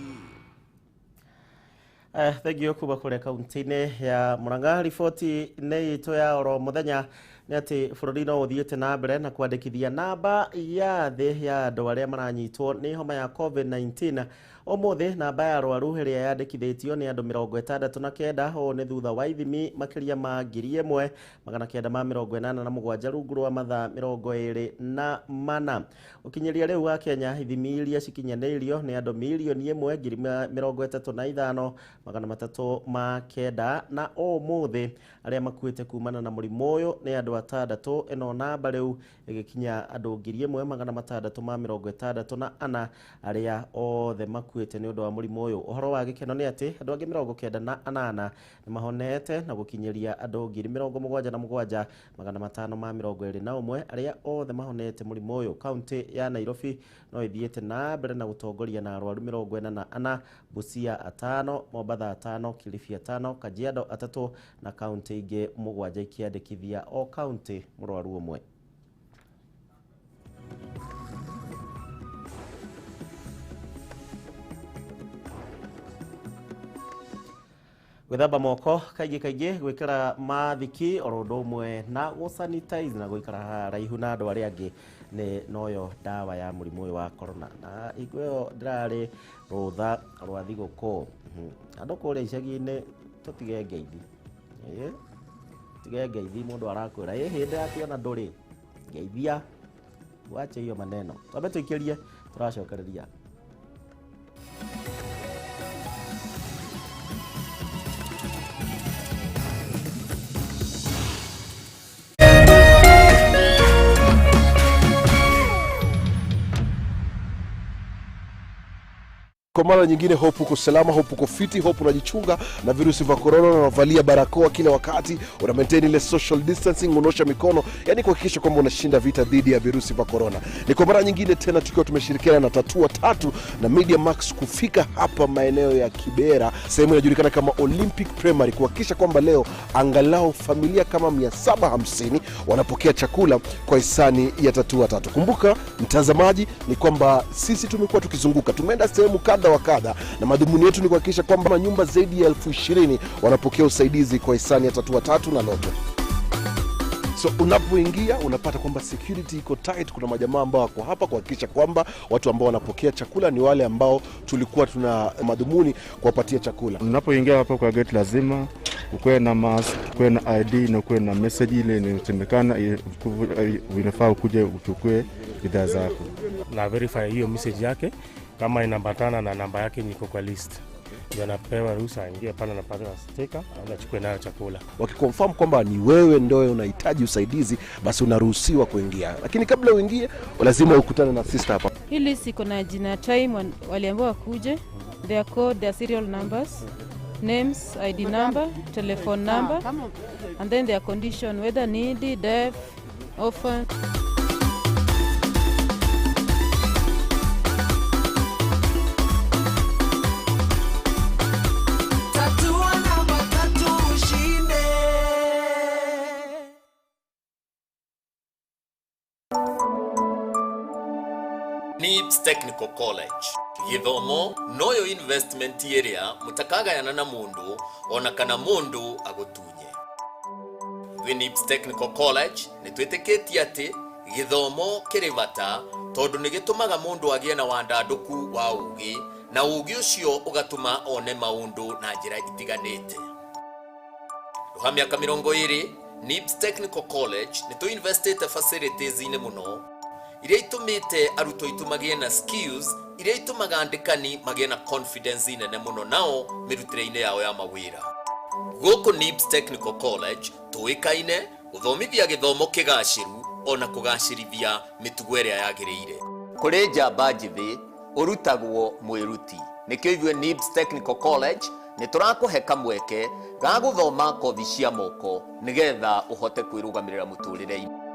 Thank you kuma kũrĩa kaunti-inĩ ya Murang'a. Riboti nĩ itũ ya oro mũthenya nĩ atĩ bũrũri no ũthiĩte na mbere na kwandĩkithia namba ya thĩ ya andũ arĩa maranyitwo nĩ homa ya COVID-19. Ũmũthĩ namba ya arwaru ĩrĩa yandĩkithĩtio nĩ andũ 69. Ũũ nĩ thutha wa ithimi makĩria ma 1987 rungu rwa mathaa 24. Ũkinyĩria rĩu wa Kenya ithimi iria cikinyanĩirio nĩ andũ 1,035,309 na ũmũthĩ arĩa makuĩte kumana na mũrimũ ũyũ nĩ andũ 6. Ĩno namba rĩu ĩgĩkinya andũ 1664 arĩa othe makuĩte nĩ ũndũ wa mũrimũ ũyũ. Ũhoro wa gĩkeno nĩ atĩ andũ angĩ 98 nĩ mahonete na gũkinyĩria andũ 77,521 arĩa othe mahonete mũrimũ ũyũ. Kaunti ya Nairobi no ĩthiĩte na mbere na gũtongoria na arwaru 44, Busia 5, Mombatha 5, Kilifi 5, Kajiado 3 na kaunti ingĩ 7 ikĩandĩkithia o kaunti mũrwaru ũmwe. Gwĩthamba moko kaingĩ kaingĩ, gwĩkĩra mathiki oro ũndũ ũmwe na gũsanitize na gũikara haraihu na andũ arĩa angĩ nĩ noyo ndawa ya mũrimũ ũyũ wa corona. Na hingo ĩyo ndĩrarĩ rũtha rwa thigũkũ, andũ kũrĩa icagi-inĩ tũtige ngeithi, tige ngeithi, mũndũ arakwĩra ĩ hĩndĩ akĩona ndũrĩ ngeithia, wache hiyo maneno. Twambe tũikĩrie, tũracokereria. Kwa mara nyingine, hope uko salama, hope uko fiti, hope unajichunga na virusi vya corona, unavalia barakoa kila wakati, una maintain ile social distancing, unaosha mikono, yani kuhakikisha kwamba unashinda vita dhidi ya virusi vya corona. Ni kwa mara nyingine tena tukiwa tumeshirikiana na Tatua Tatu na Media Max kufika hapa maeneo ya Kibera, sehemu inajulikana kama Olympic Primary, kuhakikisha kwamba leo angalau familia kama 750 wanapokea chakula kwa hisani ya Tatua Tatu. Kumbuka mtazamaji, ni kwamba sisi tumekuwa tukizunguka, tumeenda sehemu kadha wa kadha, na madhumuni yetu ni kuhakikisha kwamba nyumba zaidi ya 20,000 wanapokea usaidizi kwa hisani ya Tatua Tatu na Lotto. So unapoingia unapata kwamba security iko tight. Kuna majamaa ambao wako hapa kuhakikisha kwamba watu ambao wanapokea chakula ni wale ambao tulikuwa tuna madhumuni kuwapatia chakula. Unapoingia hapa kwa gate lazima ukuwe na mask, ukuwe na ID na ukuwe na message ile inayosemekana inafaa ukuje uchukue bidhaa zako. Na verify hiyo message yake kama inambatana na namba yake niko kwa list. Ndio anapewa ruhusa aingie pale, anapata sticker, anachukua nayo chakula. Wakiconfirm kwamba ni wewe ndio unahitaji usaidizi, basi unaruhusiwa kuingia. Lakini kabla uingie, lazima ukutane na sister hapa. Hii list iko na jina, time waliambiwa wakuje, their code, their serial numbers, names, ID number, telephone number, and then their condition, whether needy, deaf, orphan. Tatua namba tatu ushinde. NIBS Technical College githomo noyo investment ĩrĩa mũtakagayana na mũndũ ona kana mũndũ agũtunye. Twĩ NIBS Technical College nĩ twĩtĩkĩtie atĩ gĩthomo kĩrĩ bata tondũ nĩ gĩtũmaga mũndũ agĩe na wandandũku wa ũũgĩ na ũũgĩ ũcio ũgatũma one maũndũ na njĩra itiganĩte. Rũha mĩaka 20 NIBS Technical College nĩ tũinvestĩte facilities-inĩ mũno iria itũmĩte arutwo aitũ magĩe na skills iria itũmaga andĩkani magĩe na confidence nene mũno nao mĩrutĩre-inĩ yao ya mawĩra. Gũkũ NIBS Technical College tũĩkaine gũthomithia gĩthomo kĩgacĩru ona kũgacĩrithia mĩtugo ĩrĩa yagĩrĩire. Kũrĩ njamba njĩthĩ ũrutagwo mwĩruti nĩkĩo ithuĩ NIBS Technical College nĩ tũrakũhe kamweke ga gũthoma kothi cia moko nĩgetha ũhote kwĩrũgamĩrĩra mũtũrĩre-inĩ.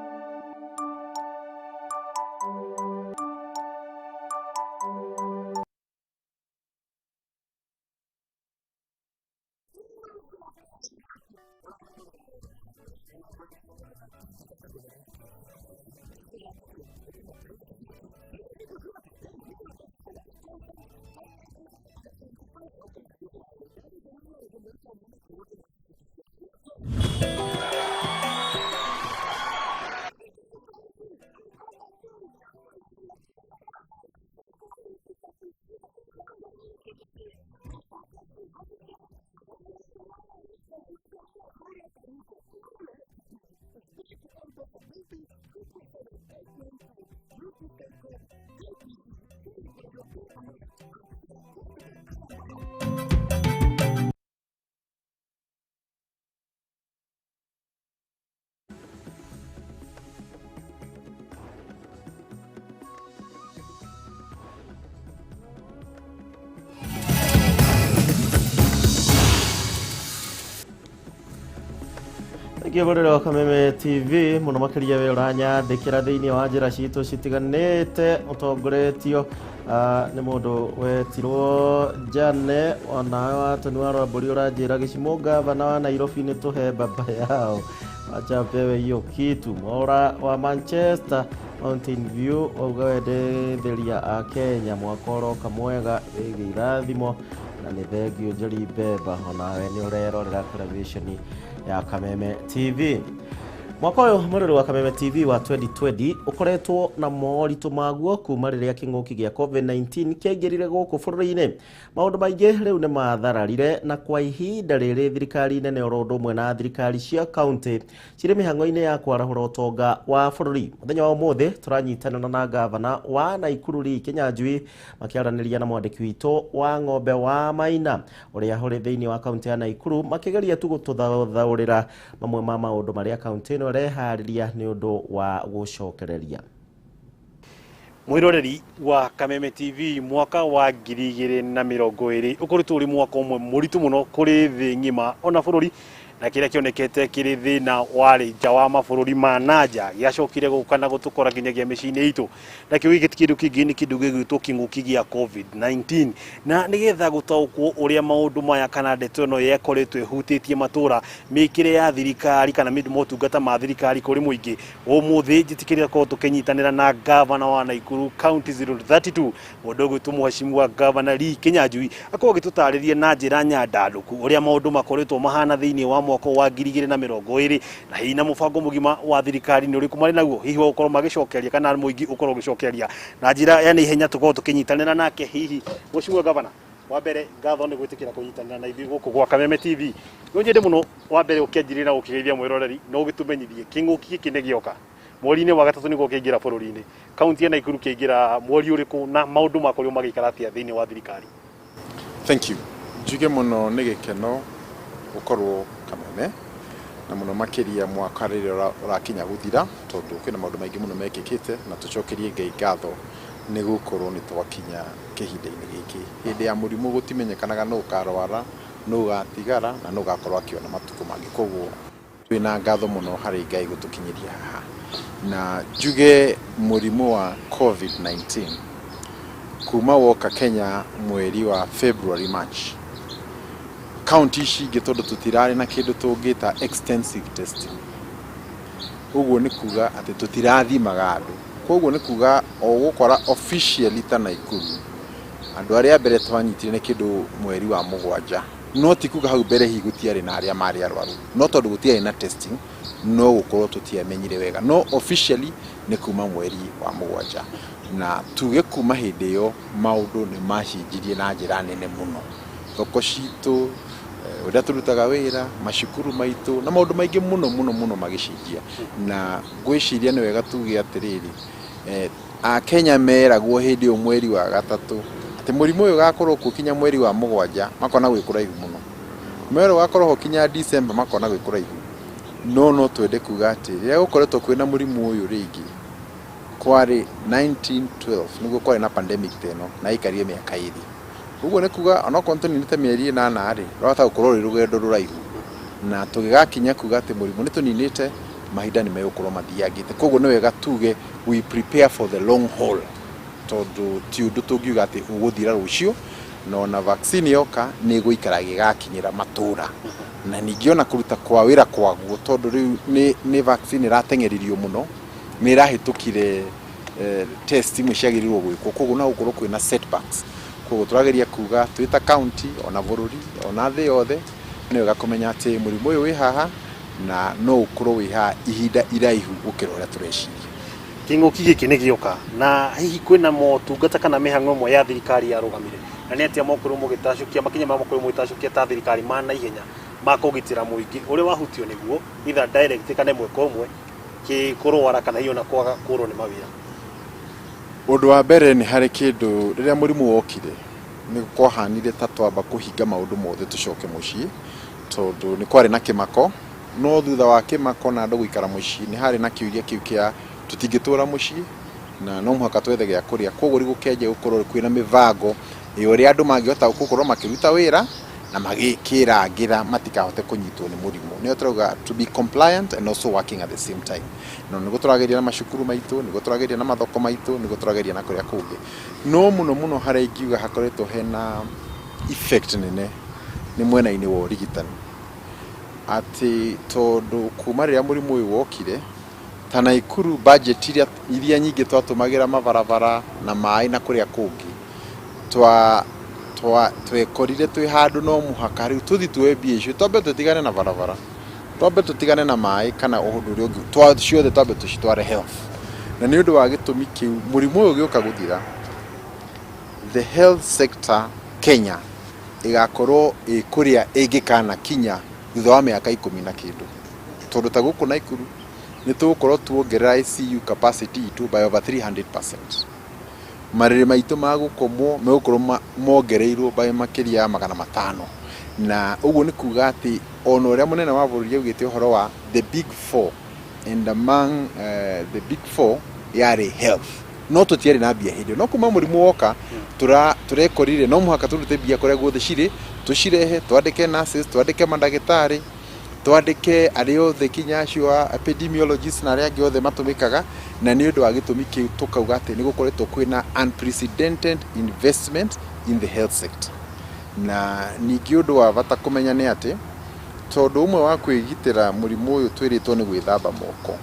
Thengiũ mũrĩre wa Kameme TV mũno makĩria we ũranyathĩkĩra thĩinĩ wa njĩra citũ citiganĩte ũtongoretio nĩ mũndũ wetirwo Jane onawe watoni wa Rwambũri ũranjĩra gĩcimo gavana wa Nairobi nĩ tũhe baba yao wacha pewe hiyo kitu. Mwaura wa Manchester Mountain View wauga wendetheria a Kenya mwaka ũroka mwega wĩgiĩ irathimo na nĩ thengio Njeri Beba onawe nĩ ũrerorera televisheni ya Kameme TV. Mwaka ũyũ mũrĩrĩ wa Kameme TV wa 2020 ũkoretwo na moritũ maguo kuma rĩrĩa kĩng'ũki gĩa COVID-19 kĩaingĩrire gũkũ bũrũri-inĩ. Maũndũ maingĩ rĩu nĩ mathararire na kwa ihinda rĩrĩ thirikari nene oro ũndũ ũmwe na thirikari cia kaunti cirĩ mĩhang'o-inĩ ya kwarahũra ũtonga wa bũrũri. Mũthenya wa ũmũthĩ tũranyitanĩra na gavana wa Naikuru Lee Kinyanjui makĩaranĩria na mwandĩki witũ wa Ng'ombe wa Maina ũrĩa ũrĩ thĩinĩ wa kaunti ya Naikuru makĩgeria tu gũtũthathaũrĩra mamwe ma maũndũ marĩa kaunti ĩno ĩreharĩria nĩ ũndũ wa gũcokereria. Mwiroreri wa Kameme TV mwaka wa 2020 ukoretwo uri mwaka umwe muritu muno kuri thi ng'ima ona bururi na kiria kionekete kiri thina wari nja wa mabũrũri ma nanja giacokire gũka na gũtũkora nginyagia mĩciĩ-inĩ itũ na kĩu gĩkĩ ti kĩndũ kĩngĩ nĩ kĩndũ gĩgwĩtwo kĩng'ũki gĩa COVID-19 na nĩgetha gũtaũkwo ũrĩa maũndũ maya kana ndeto ĩno yekoretwo ĩhutĩtie matũra mĩkĩre ya thirikari kana motungata ma thirikari kũrĩ mũingĩ ũmũthĩ njĩtĩkĩria gũkorwo tũkĩnyitanĩra na gavana wa Naikuru County 032 mũndũ ũgwĩtwo mheshimiwa Gavana Lee Kinyanjui akorwo agĩtũtarĩria na njĩra nyandandũku ũrĩa maũndũ makoretwo mahana thĩinĩ wa mwaka wa 2020 na hihi na mũbango mũgima wa thirikari nĩ ũrĩkũ marĩ naguo hihi wa gũkorwo magĩcokeria kana mũingĩ ũkorwo ũgĩcokeria na njĩra ya naihenya tũkorwo tũkĩnyitanĩra nake. Hihi mheshimiwa Gavana, wa mbere ngatho nĩ gwĩtĩkĩra kũnyitanĩra na ithuĩ gũkũ gwa Kameme TV. No nyende mũno wa mbere ũkĩanjĩrĩra ũkĩgeithia mwĩroreri na ũgĩtũmenyithie kĩng'ũki gĩkĩ nĩ gĩoka mweri-inĩ wa gatatũ nĩguo kĩaingĩra bũrũri-inĩ, kaunti ya Naikuru kĩaingĩra mweri ũrĩkũ na maũndũ makorirwo magĩikara atĩa thĩinĩ wa thirikari? Thank you. Njuge mũno nĩ gĩkeno gũkorwo Kameme na mũno makĩria mwaka rĩrĩa ũrakinya gũthira tondũ kwĩna maũndũ maingĩ mũno mekĩkĩte na tũcokerie Ngai ngatho nĩ gũkorwo nĩ twakinya kĩhinda-inĩ gĩkĩ. Hĩndĩ ya mũrimũ gũtimenyekanaga nũ ũkarwara, nũ ũgatigara na nũ ũgakorwo akĩona matukũ mangĩ, koguo twĩna ngatho mũno harĩ Ngai gũtũkinyĩria haha. Na njuge mũrimũ wa COVID-19 kuma woka Kenya mweri wa February, March, kaunti ici ingĩ tondũ tũtirarĩ na kĩndũ tũngĩta extensive testing, ũguo nĩ kuga atĩ tũtirathimaga andũ. Koguo nĩ kuga o gũkora officially ta Naikuru andũ arĩa mbere twanyitire nĩ kĩndũ mweri wa 7, no ti kuga hau mbere hihi gũtiarĩ na arĩa marĩ arwaru, no tondũ gũtiarĩ na testing no gũkorwo tũtiamenyire wega, no officially nĩ kuma mweri wa 7. Na tuge kuma hĩndĩ ĩyo maũndũ nĩ macenjirie na njĩra nene mũno. Thoko citũ, ũrĩa tũrutaga wĩra, macukuru maitũ na maũndũ maingĩ mũno mũno mũno magĩcenjia. Na ngwĩciria nĩ wega tuge atĩrĩrĩ, Akenya meragwo hĩndĩ ĩyo mweri wa 3 atĩ mũrimũ ũyũ ũgakorwo kuo kinya mweri wa 7, makona gwĩ kũraihu mũno. Merwo ũgakorwo ho kinya December, makona gwĩ kũraihu. No twende kuga atĩ rĩrĩa gũkoretwo kwĩna mũrimũ ũyũ rĩngĩ, kwarĩ 1912 nĩguo kwarĩ na pandemic ta ĩno na yaikarire mĩaka 2. Ũguo nĩ kuga onokorwo tũninĩte mĩeri 8 rĩ, rwahota gũkorwo rwĩ rũgendo rũraihu. Na tũgĩgakinya kuga atĩ mũrimũ nĩ tũninĩte, mahinda nĩ megũkorwo mathiangĩte. Koguo nĩ wega tuge we prepare for the long haul, tondũ ti ũndũ tũngiuga atĩ ũgũthira rũciũ, na ona vaccine yoka nĩ ĩgũikara ĩgĩgakinyĩra matũra. Na ningĩ ona kũruta kwa wĩra kwaguo, tondũ rĩu nĩ vaccine ĩrateng'eririo mũno, nĩ ĩrahĩtũkire test imwe ciagĩrĩirwo gwĩkwo, koguo no gũkorwo kwĩna setbacks. Koguo tũrageria kuga twĩ ta county, ona bũrũri, ona thĩ yothe, nĩ wega kũmenya atĩ mũrimũ ũyũ wĩ haha na no ũkorwo wĩ haha ihinda iraihu gũkĩra ũrĩa tũreciria. Kĩng'ũki gĩkĩ nĩ gĩoka, na hihi kwĩna motungata kana mĩhang'o ĩmwe ya thirikari yarũgamire, na nĩ atĩa mokorwo mũgĩtacũkia makinya ma mokorwo mũgĩtacũkia ta thirikari ma naihenya ma kũgitĩra mũingĩ ũrĩa wahutio nĩguo either direct kana ĩmwe kwa ĩmwe kũrwara kana hihi ona kwaga kũrwo nĩ mawĩra? Ũndũ wa mbere nĩ harĩ kĩndũ rĩrĩa mũrimũ wokire nĩ kwahanire ta twamba kũhinga maũndũ mothe tũcoke mũciĩ, tondũ nĩ kwarĩ na kĩmako. No thutha wa kĩmako na andũ gũikara mũciĩ nĩ harĩ na kĩũria kĩu kĩa tũtingĩtũra mũciĩ na no mũhaka twethe gĩa kũrĩa. Koguo rĩu gũkĩanjia gũkorwo kwĩna mĩbango ya ũrĩa andũ mangĩhota gũkorwo makĩruta wĩra na magĩkĩrangĩra matikahote kũnyitwo nĩ mũrimũ. Nĩyo tũrauga to be compliant and also working at the same time. No nĩguo tũrageria na macukuru maitũ, nĩguo tũrageria na mathoko maitũ, nĩguo tũrageria na kũrĩa kũngĩ. No mũno mũno harĩa ingiuga hakoretwo hena effect nene nĩ mwena-inĩ wa ũrigitani. Atĩ tondũ kuma rĩrĩa mũrimũ ũyũ wokire, ta Naikuru budget iria nyingĩ twatũmagĩra mabarabara na maĩ na kũrĩa kũngĩ, twekorire twĩ handũ no mũhaka rĩu tũthiĩ tuoe mbia icio, twambe tũtigane na barabara, twambe tũtigane na maĩ kana ũndũ ũrĩa ũngĩ, ciothe twambe tũcitware health. Na nĩ ũndũ wa gĩtũmi kĩu mũrimũ ũyũ ũgĩũka gũthira, the health sector Kenya ĩgakorwo ĩ kũrĩa ĩngĩkana kinya thutha wa mĩaka 10 na kĩndũ. Tondũ ta gũkũ Naikuru nĩ tũgũkorwo tuongerera ICU capacity itũ by over 300%. Marĩrĩ maitũ ma gũkomwo megũkorwo mongereirwo by makĩria ya 500. Na ũguo nĩ kuga atĩ ona ũrĩa mũnene wa bũrũri augĩte ũhoro wa the big four, and among the big four yarĩ health. No tũtiarĩ na mbia hĩndĩ ĩyo. No kuma mũrimũ woka tũrekorire no mũhaka tũrute mbia kũrĩa guothe cirĩ, tũcirehe, twandĩke nurses, twandĩke mandagĩtarĩ, twandĩke arĩa othe kinya acio a epidemiologists na arĩa angĩ othe matũmĩkaga. Na nĩ ũndũ wa gĩtũmi kĩu tũkauga atĩ nĩ gũkoretwo kwĩna unprecedented investment in the health sector. Na ningĩ ũndũ wa bata kũmenya nĩ atĩ tondũ ũmwe wa kwĩgitĩra mũrimũ ũyũ twĩrĩtwo nĩ gwĩthamba moko.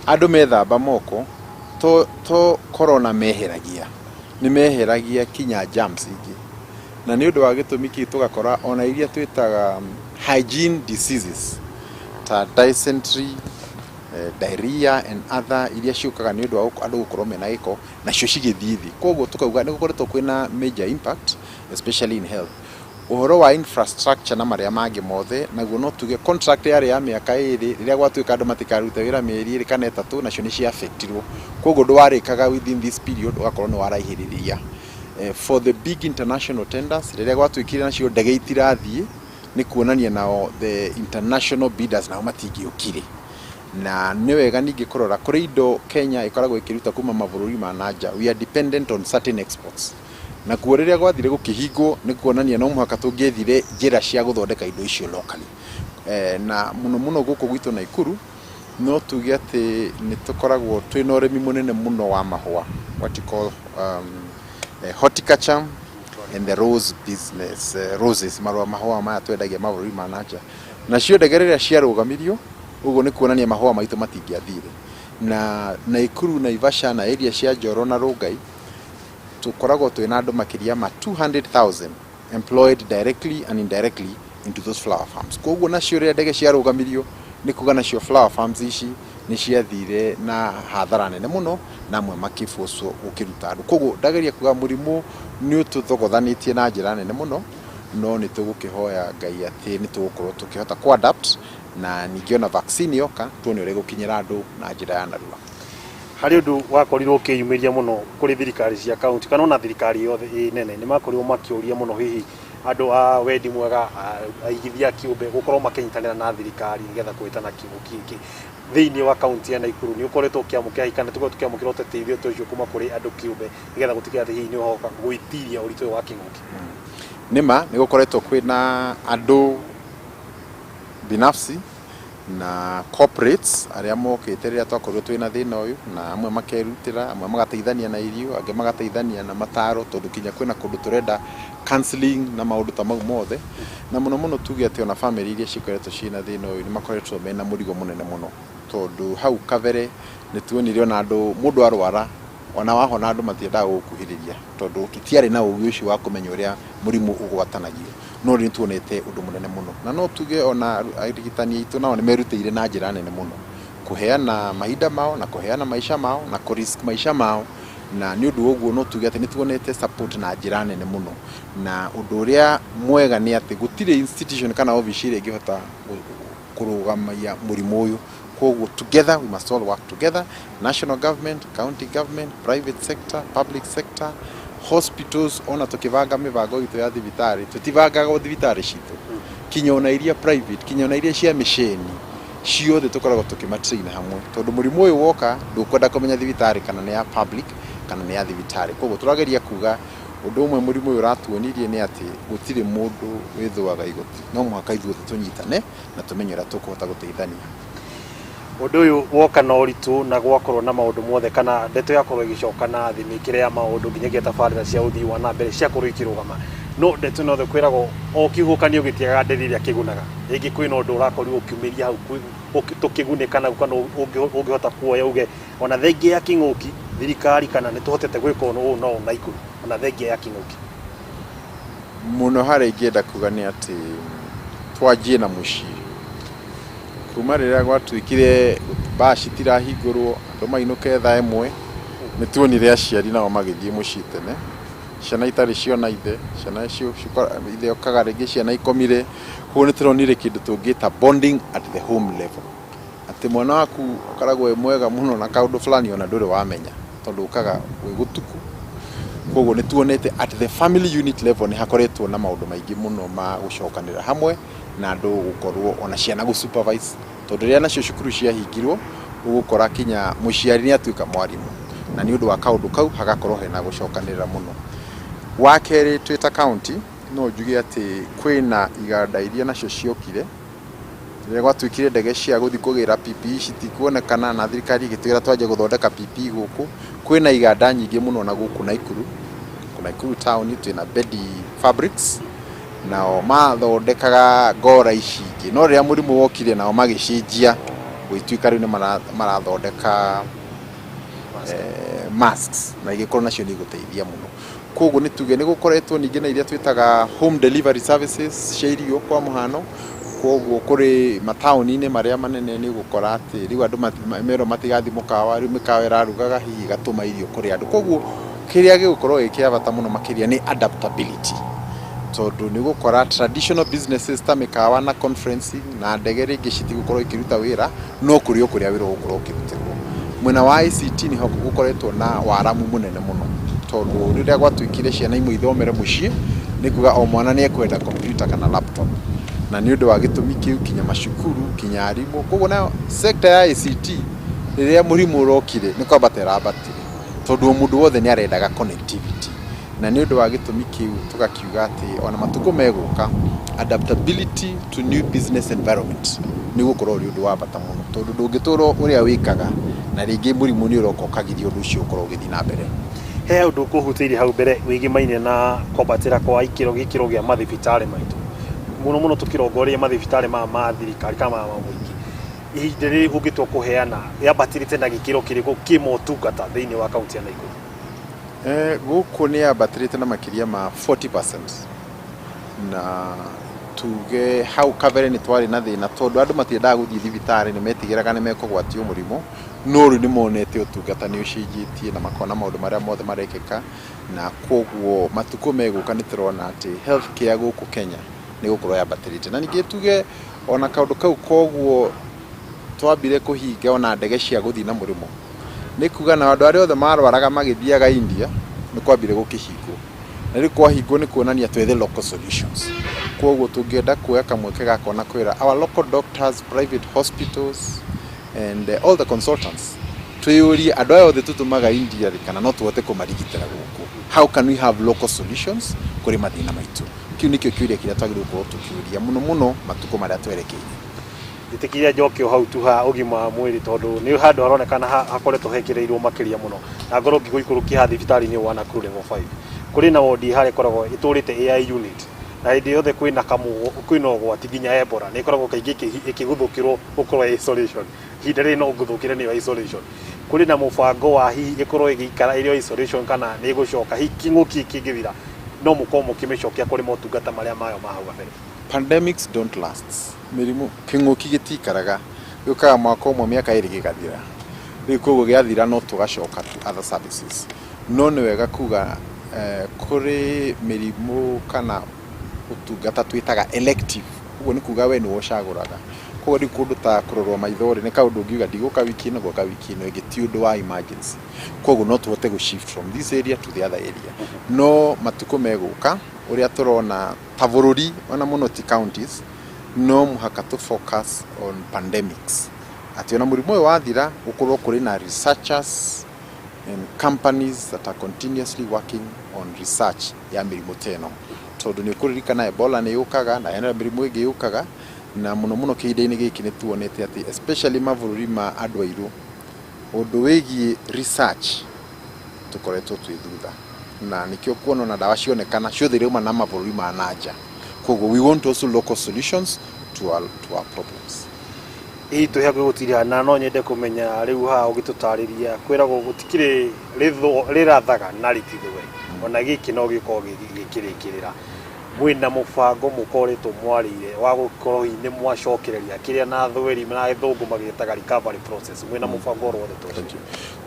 Andũ methamba moko to corona meheragia, nĩ meheragia kinya germs ingĩ. Na nĩ ũndũ wa gĩtũmi kĩu tũgakora ona iria twĩtaga hygiene diseases ta dysentery, diarrhea and other iria ciũkaga nĩ ũndũ wa andũ gũkorwo mena gĩko, nacio cigĩthiĩ thĩ. Koguo tũkauga nĩ gũkoretwo kwĩna major impact especially in health. Ũhoro wa infrastructure na marĩa mangĩ mothe, naguo no tuge contract yarĩ ya mĩaka 2, rĩrĩa gwatuĩka andũ matikaruta wĩra mĩeri 2 kana 3, nacio nĩ ciaffectirwo. Koguo ndwarĩkaga within this period, ũgakorwo nĩ waraihĩrĩria. For the big international tenders, rĩrĩa gwatuĩkire nacio ndege itirathiĩ, nĩ kuonania nao the international bidders nao matingĩũkire. Na nĩ wega ningĩ kũrora kũrĩ indo Kenya ĩkoragwo ĩkĩruta kuma mabũrũri ma na nja. We are dependent on certain exports. Na kuo rĩrĩa gwathire gũkĩhingwo nĩ kuonania no mũhaka tũngĩethire njĩra cia gũthondeka indo icio locally. Na mũno mũno gũkũ gwitũ Naikuru No tuge atĩ nĩ tũkoragwo twĩna ũrĩmi mũnene mũno wa mahũa, what you call horticulture and the rose business, roses, marũa mahũa maya twendagia mabũrũri ma na nja. Nacio ndege rĩrĩa ciarũgamirio, ũguo nĩ kuonania mahũa maitũ matingĩathire. Na Naikuru, Naivasha na area cia Njoro na Rongai tũkoragwo twĩna andũ makĩria ma 200,000 employed directly and indirectly into those flower farms. Koguo nacio rĩrĩa ndege ciarũgamirio, nĩ kuga nacio flower farms ici nĩ ciathire na hathara nene mũno, na amwe makĩbũcwo gũkĩruta andũ. Koguo ndageria kuga mũrimũ nĩ ũtũthogothanĩtie na njĩra nene mũno, no nĩ tũgũkĩhoya Ngai atĩ nĩ tũgũkorwo tũkĩhota kũ adapt, na ningĩ ona vaccine yoka tuone ũrĩa ĩgũkinyĩra andũ na njĩra ya narua. Harĩ ũndũ wakorirwo ũkĩyumĩria mũno kũrĩ thirikari cia kaunti kana ona thirikari yothe ĩ nene, nĩ makorirwo makĩũria mũno hihi andũ a wendi mwega, aigithia kĩũmbe gũkorwo makĩnyitanĩra na thirikari nĩgetha kũhĩtana kĩng'ũki gĩkĩ. Thĩinĩ wa kaunti ya Naikuru nĩ ũkoretwo ũkĩamũkĩra hihi kana tũkoretwo tũkĩamũkĩra ũteithio ta ũcio kuma kũrĩ andũ kĩũmbe nĩgetha gũtigĩrĩra atĩ hihi nĩ ũhoka gwĩtiria ũritũ ũyũ wa kĩng'ũki? Nĩma nĩ gũkoretwo kwĩna andũ binafsi na corporates arĩa mokĩte rĩrĩa twakorirwo twĩna thĩna ũyũ, na amwe makerutĩra, amwe magateithania na irio, angĩ magateithania na mataro, tondũ kinya kwĩna kũndũ tũrenda counseling na maũndũ ta mau mothe. Na mũno mũno tuge atĩ ona family iria cikoretwo ciĩna thĩna ũyũ nĩ makoretwo mena mũrigo mũnene mũno, tondũ hau kabere nĩ tuonire ona andũ, mũndũ arwara ona wahona andũ matiendaga gũgũkuhĩrĩria, tondũ tũtiarĩ na ũgĩ ũcio wa kũmenya ũrĩa mũrimũ ũgwatanagio. No rĩu nĩtuonete ũndũ mũnene mũno, na no tuge ona arigitani aitũ nao nĩ merutĩire na njĩra nene mũno kũheana mahinda mao na kũheana maica mao na kũ risk maica mao, na nĩ ũndũ wa ũguo no tuge atĩ nĩ tuonete support na njĩra nene mũno. Na ũndũ ũrĩa mwega nĩ atĩ gũtirĩ institution kana obici ĩrĩa ĩngĩhota kũrũgamia mũrimũ ũyũ. Koguo together we must all work together, national government, county government, private sector, public sector, hospitals. Ona tukibanga mibango itũ ya thibitarĩ, tũtibangaga o thibitarĩ citũ, kinya ona iria private, kinya ona iria cia mĩcĩni, ciothe tũkoragwo tũkĩmatrain hamwe, tondũ mũrimũ ũyũ woka ndũkwenda kũmenya thibitarĩ kana nĩ ya public kana nĩ ya thibitarĩ. Koguo tũrageria kuga ũndũ ũmwe mũrimũ ũyũ ũratuonirie nĩ atĩ gũtirĩ mũndũ wĩthũaga igoti, no mũhaka ithuothe tũnyitane na tũmenye ũrĩa tũkũhota gũteithania. Ũndũ ũyũ woka na ũritũ na gwakorwo na maũndũ mothe, kana ndeto yakorwo ĩgĩcoka na thĩ, mĩkĩre ya maũndũ nginyagia tabarĩra cia ũthii wa na mbere ciakorwo ikĩrũgama, no ndeto ĩno yothe kwĩragwo o kĩhuhũkanio gĩtiagaga nderi ĩrĩa kĩgunaga. Rĩngĩ kwĩna ũndũ ũrakorirwo ũkiumĩria hau tũkĩgunĩka naguo, kana ũngĩhota kuoya uge ona thengia ya kĩng'ũki thirikari kana nĩ tũhotete gwĩka ũũ no Naikuru ona thengia ya kĩng'ũki? Mũno harĩa ingĩenda kuga nĩ atĩ twanjie na mũciĩ. Kuma rĩrĩa gwatuĩkire mbaa citirahingũrwo, andũ mainũke thaa 1, nĩ tuonire aciari nao magĩthiĩ mũciĩ tene, ciana itarĩ ciona ithe, ciana icio ithe okaga rĩngĩ ciana ikomire. Koguo nĩ tũronire kĩndũ tũngĩta bonding at the home level, atĩ mwana waku akoragwo e mwega mũno na kaũndũ fulani ona ndũrĩ wamenya, tondũ ũkaga gwĩ gũtuku. Koguo nĩ tuonete at the family unit level nĩ hakoretwo na maũndũ maingĩ mũno ma gũcokanĩra hamwe na andũ gũkorwo ona ciana gũ supervise, tondũ rĩrĩa nacio cukuru ciahingirwo ũgũkora kinya mũciari nĩ atuĩka mwarimũ, na nĩ ũndũ wa kaũndũ kau hagakorwo hena gũcokanĩrĩra mũno. Wa kerĩ, twĩ ta county no njuge atĩ kwĩna iganda iria nacio ciokire rĩrĩa gwatuĩkire ndege cia gũthiĩ kũgĩra PPE citikuonekana, na thirikari ĩgĩtwĩra twanjie gũthondeka PPE gũkũ. Kwĩna iganda nyingĩ mũno na gũkũ Naikuru, Naikuru town twĩna Bedi Fabrics, nao mathondekaga ngora ici ingĩ, no rĩrĩa mũrimũ wokire nao magĩcenjia gũgĩtuĩka rĩu nĩ marathondeka masks, na igĩkorwo nacio nĩ igũteithia mũno. Koguo nĩ tuge nĩ gũkoretwo ningĩ na iria twĩtaga home delivery services cia irio kwa mũhano. Koguo kũrĩ mataũni-inĩ marĩa manene nĩ ũgũkora atĩ rĩu andũ merwo matigathiĩ mũkawa, rĩu mĩkawa ĩrarugaga hihi ĩgatũma irio kũrĩ andũ. Koguo kĩrĩa gĩgũkorwo gĩ kĩa bata mũno makĩria nĩ adaptability, tondũ nĩ ũgũkora traditional businesses ta mĩkawa na conferencing na ndege rĩngĩ citigũkorwo ikĩruta wĩra, no kũrĩ o kũrĩa wĩra ũgũkorwo ũkĩrutĩrwo. Mwena wa ICT nĩho gũkoretwo na waramu mũnene mũno, tondũ rĩrĩa gwatuĩkire ciana imwe ithomere mũciĩ, nĩ kuga o mwana nĩ ekwenda computer kana laptop, na nĩ ũndũ wa gĩtũmi kĩu kinya macukuru kinya arimũ. Koguo nayo sector ya ICT rĩrĩa mũrimũ ũrokire nĩ kwambata ĩrambatire, tondũ o mũndũ wothe nĩ arendaga connectivity, na nĩ ũndũ wa gĩtũmi kĩu tũgakiuga atĩ ona matukũ megũka adaptability to new business environment Nĩ gũkorwo ũrĩ ũndũ wa bata mũno, tondũ ndũngĩtũra ũrĩa wĩkaga na rĩngĩ mũrimũ nĩ ũroka ũkagiria ũndũ ũcio ũkorwo ũgĩthiĩ na mbere. He ũndũ kũhutĩirie hau mbere wĩgimaine na kwambatĩra kwa ikĩro gĩkĩro gĩa mathibitarĩ maitũ, mũno mũno tũkĩrongoreria mathibitarĩ maya ma thirikari kana maya ma mũingĩ. Ihinda rĩrĩ ũngĩtua kũheana yambatĩrĩte na gĩkĩro kĩrĩkũ kĩ motungata thĩinĩ wa kaunti ya Nakuru? Gũkũ nĩ yambatĩrĩte na makĩria ma 40%, na tuge hau kabere nĩ twarĩ na thĩna tondũ andũ matiendaga gũthiĩ thibitarĩ, nĩ metigĩraga nĩ mekũgwatio mũrimũ, no rĩu nĩ monete ũtungata nĩ ũcenjetie na makona maũndũ marĩa mothe marekĩka, na koguo matukũ megũka nĩ tũrona atĩ health care gũkũ Kenya nĩ gũkorwo yambatĩrĩte. Na ningĩ tuge ona kaũndũ kau, koguo twambire kũhinga ona ndege cia gũthiĩ na mũrĩmo, nĩ kuga na andũ arĩa othe marwaraga magĩthiaga India nĩ kwambire gũkĩhingwo, na rĩu kwahingwo nĩ kuonania twethe local solutions. Koguo tũngĩenda kuoya kamweke gaka na kwĩra our local doctors, private hospitals and all the consultants, twĩyũrie andũ aya othe tũtũmaga India rĩ, kana no tũhote kũmarigitĩra gũkũ? How can we have local solutions kũrĩ mathĩna maitũ? Kĩu nĩkĩo kĩũria kĩrĩa twagĩrĩirwo gũkorwo tũkĩũria mũno mũno matukũ marĩa twerekeire. Njĩtĩkĩria njoke o hau tu ha ũgima wa mwĩrĩ, tondũ nĩ handũ haronekana hakoretwo hekĩrĩirwo makĩria mũno, na ngorwo ngĩgũikũrũkia ha thibitarĩ-inĩ wa Nakuru level 5, kũrĩ na wodi harĩa ĩkoragwo ĩtũrĩte AI unit, na hĩndĩ yothe kwĩna kamũgo, kwĩna ũgwati nginya Ebola nĩ ĩkoragwo kaingĩ ĩkĩguthũkĩrwo gũkorwo isolation. Ihinda rĩrĩ no ngũthũkĩre nĩyo isolation. Kũrĩ na mũbango wa hihi ĩkorwo ĩgĩikara ĩrĩ o isolation, kana nĩ ĩgũcoka hihi kĩng'ũki kĩngĩthira no mũkorwo mũkĩmĩcokia kũrĩ motungata marĩa mayo ma hau kabere? Pandemics don't last. Mĩrimũ, kĩng'ũki gĩtikaraga, gĩũkaga mwaka ũmwe, mĩaka 2, gĩgathira. Rĩu koguo gĩathira no tũgacoka to other services. No nĩ wega kuga kũrĩ mĩrimũ kana ũtungata twĩtaga elective, ũguo nĩ kuga we nĩwe ũcagũraga. Koguo rĩu kũndũ ta kũrorwo maitho rĩ, nĩ kaũndũ ũngiuga ndigũka wiki ĩno, ngũka wiki ĩno ĩngĩ, ti ũndũ wa emergency. Koguo no tũhote gũ shift from this area to the other area. No matukũ megũka, ũrĩa tũrona ta bũrũri, ona mũno ti counties, no mũhaka tũ focus on pandemics, atĩ ona mũrimũ ũyũ wathira gũkorwo kũrĩ na researchers and companies that are continuously working on research ya mĩrimũ ta ĩno, tondũ nĩ ũkũririkana Ebola nĩ yũkaga na hena mĩrimũ ĩngĩ yũkaga, na mũno mũno kĩhinda-inĩ gĩkĩ nĩ tuonete atĩ especially mabũrũri ma andũ airũ, ũndũ wĩgiĩ research tũkoretwo twĩ thutha, na nĩkĩo kuona ona ndawa cionekana ciothe irauma na mabũrũri ma nanja. Koguo we want also local solutions to our problems. Hihi twĩ hakuhĩ gũtiriha, na no nyende kũmenya rĩu haha ũgĩtũtarĩria, kwĩragwo gũtikĩrĩ rĩrathaga na rĩtithũe, ona gĩkĩ no gĩkorwo gĩkĩrĩkĩrĩra. Mwĩna mũbango mũkoretwo mwarĩire wa gũkorwo hihi nĩ mwacokereria kĩrĩa na thweri na gĩthũngũ magĩtaga recovery process? Mwĩna mũbango oro wothe tũcio?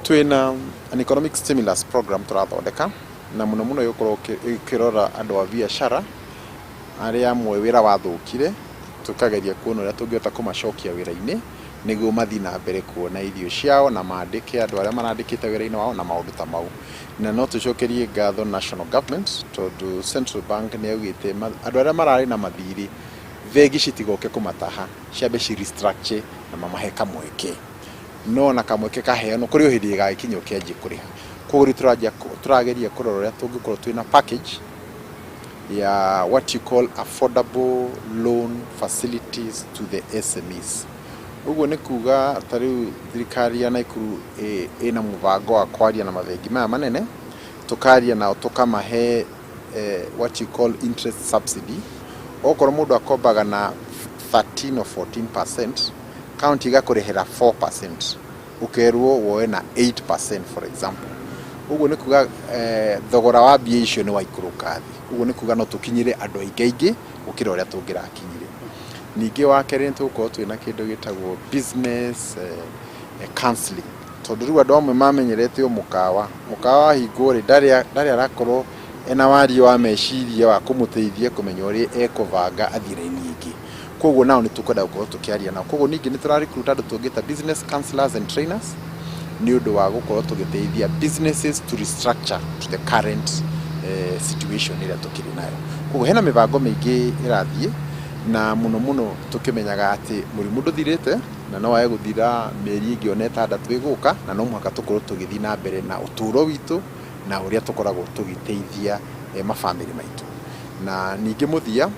Twĩna an economic stimulus program tũrathondeka, na mũno mũno ĩgũkorwo ĩkĩrora andũ a biacara arĩa amwe wĩra wathũkire, tũkageria kuona ũrĩa tũngĩhota kũmacokia wĩra-inĩ nĩguo mathiĩ na mbere kuona irio ciao na mandĩke andũ arĩa marandĩkĩte wĩra-inĩ wao na maũndũ ta mau. Na no tũcokerie ngatho national government, tondũ Central Bank nĩ yaugĩte andũ arĩa mararĩ na mathirĩ, bengi citigoke kũmataha, ciambe ci restructure na mamahe kamweke. No na kamweke kaheanwo, kũrĩ o hĩndĩ ĩgagĩkinya ũkĩanjie kũrĩha. Koguo rĩu tũrageria kũrora ũrĩa tũngĩkorwo twĩna package ya what you call affordable loan facilities to the SMEs. Ũguo nĩ kuga ta rĩu thirikari ya Nakuru ĩna mũbango wa kwaria na mabengi maya manene, tũkaria nao tũkamahe what you call interest subsidy. Okorwo mũndũ akombaga na 13 or 14%, county ĩgakũrĩhĩra 4%, ũkerwo woe na 8% for example. Ũguo nĩ kuga thogora wa mbia icio nĩ waikũrũka thĩ. Ũguo nĩ kuga no tũkinyĩre andũ aingĩ aingĩ gũkĩra ũrĩa tũngĩrakinyire. Ningĩ wa kerĩ, nĩ tũgũkorwo twĩna kĩndũ gĩtagwo business counseling, tondũ rĩu andũ amwe mamenyerete o mũkawa. Mũkawa wahingwo rĩ, ndarĩ arakorwo ena warie wa meciria wa kũmũteithia kũmenya ũrĩa ekũbanga athiĩ raini ĩngĩ. Koguo nao nĩ tũkwenda gũkorwo tũkĩaria nao. Koguo ningĩ nĩ tũra recruit andũ tũngĩta business counselors and trainers nĩ ũndũ wa gũkorwo tũgĩteithia businesses to restructure to the current situation ĩrĩa tũkĩrĩ nayo. Koguo hena mĩbango mĩingĩ ĩrathiĩ, na mũno mũno tũkĩmenyaga atĩ mũrimũ ndũthirĩte na no wae gũthira mĩeri ĩngĩ ona 6 ĩgũka, na no mũhaka tũkorwo tũgĩthiĩ na mbere na ũtũũro witũ na ũrĩa tũkoragwo tũgĩteithia mabamĩrĩ maitũ. Na ningĩ mũthia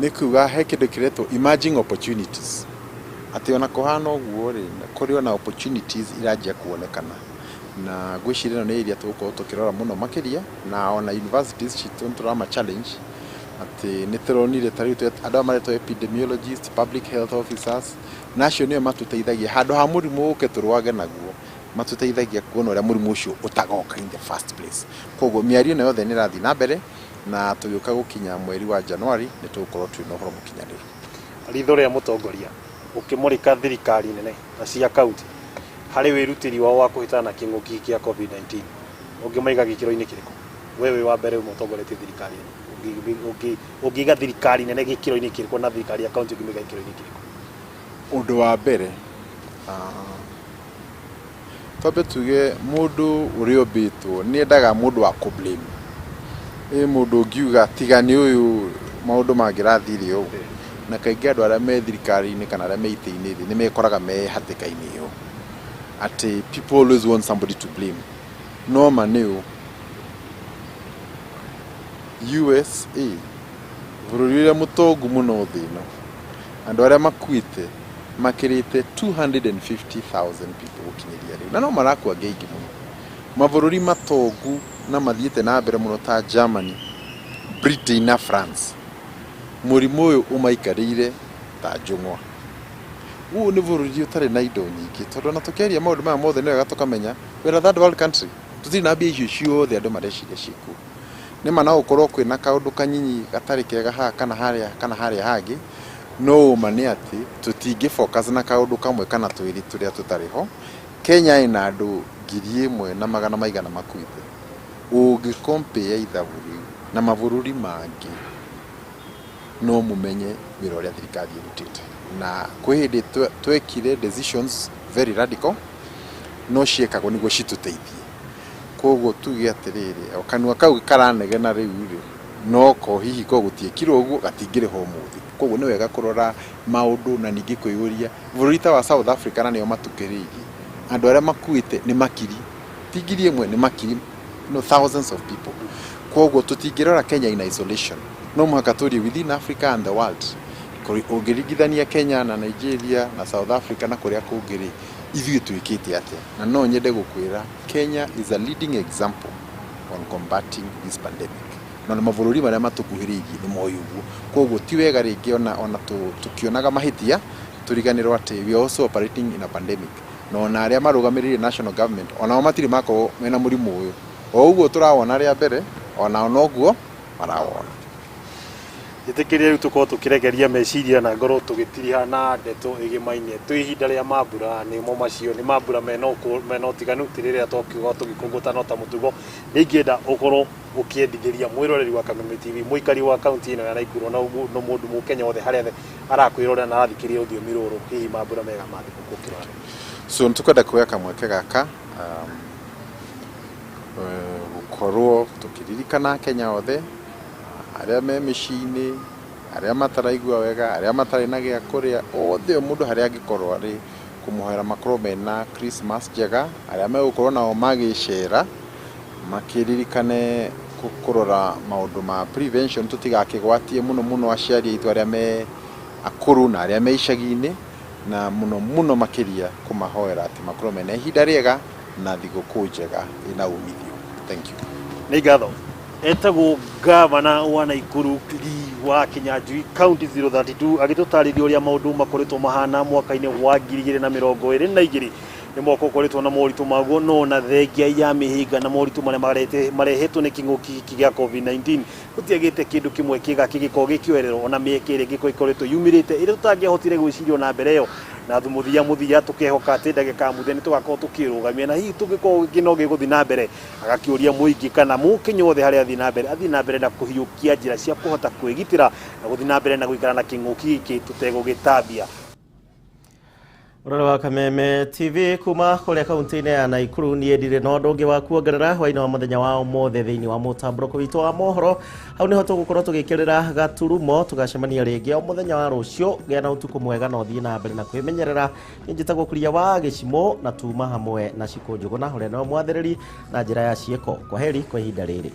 Nĩ kuga he kĩndũ kĩretwo emerging opportunities, atĩ ona kũhana ũguo rĩ, kũrĩ ona opportunities iranjia kuonekana, na ngwĩciria ĩno nĩ area tũgũkorwo tũkĩrora mũno makĩria. Na ona universities citũ nĩ tũrama challenge atĩ nĩ tũronire ta rĩu andũ aya maretwo epidemiologists, public health officers, na acio nĩo matũteithagia handũ ha mũrimũ ũke tũrwage naguo, matũteithagia kuona ũrĩa mũrimũ ũcio ũtagoka in the first place. Koguo mĩario ĩno yothe nĩ ĩrathiĩ na mbere, na tũgĩũka gũkinya mweri wa January nĩ tũgũkorwo twĩna ũhoro mũkinyanĩru. Ritho rĩa mũtongoria ũkĩmũrĩka thirikari nene na cia kaunti harĩ wĩrutĩri wao wa kũhĩtana na kĩng'ũki kĩa COVID-19, ũngĩmaiga gĩkĩro-inĩ kĩrĩkũ? We wĩ wa mbere mũtongoretie thirikari ĩno, ũngĩiga thirikari nene gĩkĩro-inĩ kĩrĩkũ na thirikari ya kaunti ũngĩmĩiga gĩkĩro-inĩ kĩrĩkũ? Ũndũ wa mbere, twambe tuge mũndũ ũrĩa ũmbĩtwo nĩ endaga mũndũ wa kũ blame. Ĩ mũndũ ũngiuga tiga nĩ ũyũ maũndũ mangĩrathire ũũ. Na kaingĩ andũ arĩa me thirikari-inĩ kana arĩa me itĩ-inĩ rĩ, nĩ mekoraga me hatĩka-inĩ ĩyo, atĩ people always want somebody to blame. No ma nĩ ũũ, USA, bũrũri ũrĩa mũtongu mũno thĩ ĩno, andũ arĩa makuĩte makĩrĩte 250,000 people gũkinyĩria rĩu, na no marakua angĩ aingĩ mũno. Mabũrũri matongu na mathiĩte na mbere mũno ta Germany, Britain na France, mũrimũ ũyũ ũmaikarĩire ta njũng'wa. Ũyũ nĩ bũrũri ũtarĩ na indo nyingĩ, tondũ ona tũkĩaria maũndũ maya mothe nĩ wega tũkamenya we are a third world country, tũtirĩ na mbia icio ciothe andũ mareciria ciĩkuo. Nĩ ma no gũkorwo kwĩna kaũndũ kanyinyi gatarĩ kega haha kana harĩa kana harĩa hangĩ, no ũma nĩ atĩ tũtingĩ focus na kaũndũ kamwe kana twĩrĩ tũrĩa tũtarĩ ho. Kenya ĩna andũ 1,100 maigana makuĩte. Ũngĩ compare ithabu rĩu na mabũrũri mangĩ, no mũmenye wĩra ũrĩa thirikari ĩrutĩte. Na kwĩ hĩndĩ twekire decisions very radical, no ciekagwo nĩguo citũteithie. Koguo tuge atĩrĩrĩ, o kanua kau karanegena rĩu rĩ, no ko hihi ko gũtiĩkirwo ũguo gatingĩrĩho ũmũthĩ. Koguo nĩ wega kũrora maũndũ na ningĩ kwĩyũria bũrũri ta wa South Africa na nĩo matukĩrĩirie, andũ arĩa makuĩte nĩ makiri, ti 1,000, nĩ makiri, no thousands of people. Koguo tũtingĩrora Kenya in isolation, no mũhaka tũrie within Africa and the world. Ũngĩringithania Kenya na Nigeria na South Africa na kũrĩa kũngĩ rĩ, ithuĩ twĩkĩte atĩa? Na no nyende gũkwĩra Kenya is a leading example on combating this pandemic, na mabũrũri marĩa matũkuhĩrĩirie nĩ moĩ ũguo. Koguo ti wega rĩngĩ ona tũkĩonaga mahĩtia tũriganĩrwo atĩ we are also operating in a pandemic, na ona arĩa marũgamĩrĩire national government onao matirĩ makorwo mena mũrimũ ũyũ. O ũguo tũrawona rĩa mbere, onao noguo marawona. Njĩtĩkĩrie rĩu tũkorwo tũkĩregeria meciria na ngorwo tũgĩtiriha na ndeto ĩgĩmainie twĩ ihinda rĩa mambura. Nĩmo macio nĩ mambura mena ũtiganu, ti rĩrĩa twakiuga tũgĩkũngũta no ta mũtugo. Nĩ ingĩenda ũkorwo ũkĩendithĩria mwĩroreri wa Kameme TV, mũikari wa kaunti ĩno ya Naikuru, na no mũndũ mũkenya wothe harĩa arakwĩrorera na arathikĩrĩria rũthiomi rũrũ, hihi mambura mega ma thigũkũ ũkĩrora. So nĩ tũkwenda kuoya kamweke gaka gũkorwo tũkĩririkana Kenya othe arĩa me mĩciĩ-inĩ, arĩa mataraigua wega, arĩa matarĩ na gĩa kũrĩa, othe o mũndũ harĩa angĩkorwo arĩ, kũmũhoera makorwo mena Christmas njega, arĩa megũkorwo nao magĩcera makĩririkane kũrora maũndũ ma prevention, tũtigakĩgwatie mũno mũno aciari aitũ arĩa me akũrũ na arĩa me icagi-inĩ, na mũno mũno makĩria kũmahoera atĩ makorwo mena ihinda rĩega na thigũkũ njega ĩna umithio. Thank you. Nĩ ngatho. Etagwo gavana wa Naikuru Lee wa Kinyanjui County 032 agĩtũtarĩria ũrĩa maũndũ makoretwo mahana mwaka-inĩ wa 2022. Nĩ mwaka ũkoretwo na moritũ maguo, no na thengia ya mĩhĩnga na moritũ marĩa marehetwo nĩ kĩng'ũki gĩkĩ gĩa COVID-19, gũtiagĩte kĩndũ kĩmwe kĩega kĩngĩkorwo gĩkĩoererwo, ona mĩeke ĩrĩa ĩngĩkorwo ĩkoretwo yumĩrĩte ĩrĩa tũtangĩahotire gwĩciria ona mbere ĩyo. Na mũthia tũkehoka atĩ ndagĩka ya mũthia nĩ tũgakorwo tũkĩrũgamia, na hihi tũngĩkorwo no gĩgũthiĩ na mbere. Agakĩũria mũingĩ kana mũkenya wothe harĩa athiĩ na mbere na kũhiũkia njĩra cia kũhota kwĩgitĩra na gũthiĩ na mbere na gũikara na kĩng'ũki gĩkĩ tũtegũgĩtambia. Ũrore wa Kameme TV kuma kũrĩa kaunti-inĩ ya Naikuru, niĩ ndirĩ na ũndũ ũngĩ wa kuongerera hwaĩ-inĩ wa mũthenya wa ũmũthĩ thĩinĩ wa mũtambũrũko witũ wa mohoro. Hau nĩho tũgũkorwo tũgĩkĩrĩra gaturumo, tũgacemania rĩngĩ o mũthenya wa rũciũ. Gĩa na ũtukũ mwega na ũthiĩ na mbere na kwĩmenyerera. Niĩ njĩtagwo Kuria wa Gĩcimo na tuma hamwe na Cikũ Njũgũna ũrĩa nĩwe mwathĩrĩri na njĩra ya ciĩko. Kwaheri kwa ihinda rĩrĩ.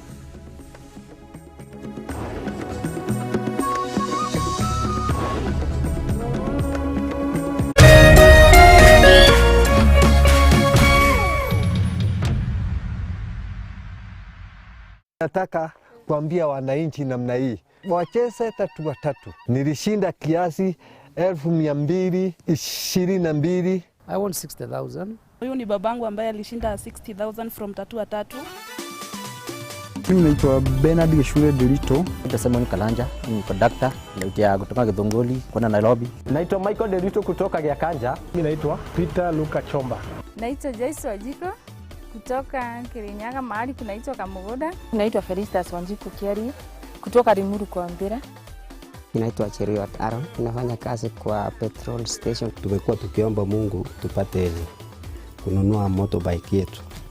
Nataka kuambia wananchi namna hii, wacheze tatu tatu. Nilishinda kiasi 222,000. I want 60,000. Huyu ni babangu ambaye alishinda 60,000 from tatua tatu. Mimi naitwa Bernard Geshure Delito. Naitwa Simon Kalanja, ni conductor nautia kutoka Githunguri kwenda Nairobi. Naitwa Michael Delito kutoka Giakanja. Mimi naitwa Peter Luka Chomba. Naitwa Joyce Wajiko kutoka Kirinyaga mahali kunaitwa Kamugoda. Naitwa Felistas Wanjiku Kiari kutoka Limuru kwa Mpira. Naitwa Cheruiyot Aaron, nafanya kazi kwa petrol station. Tumekuwa tukiomba Mungu tupate kununua motorbike yetu.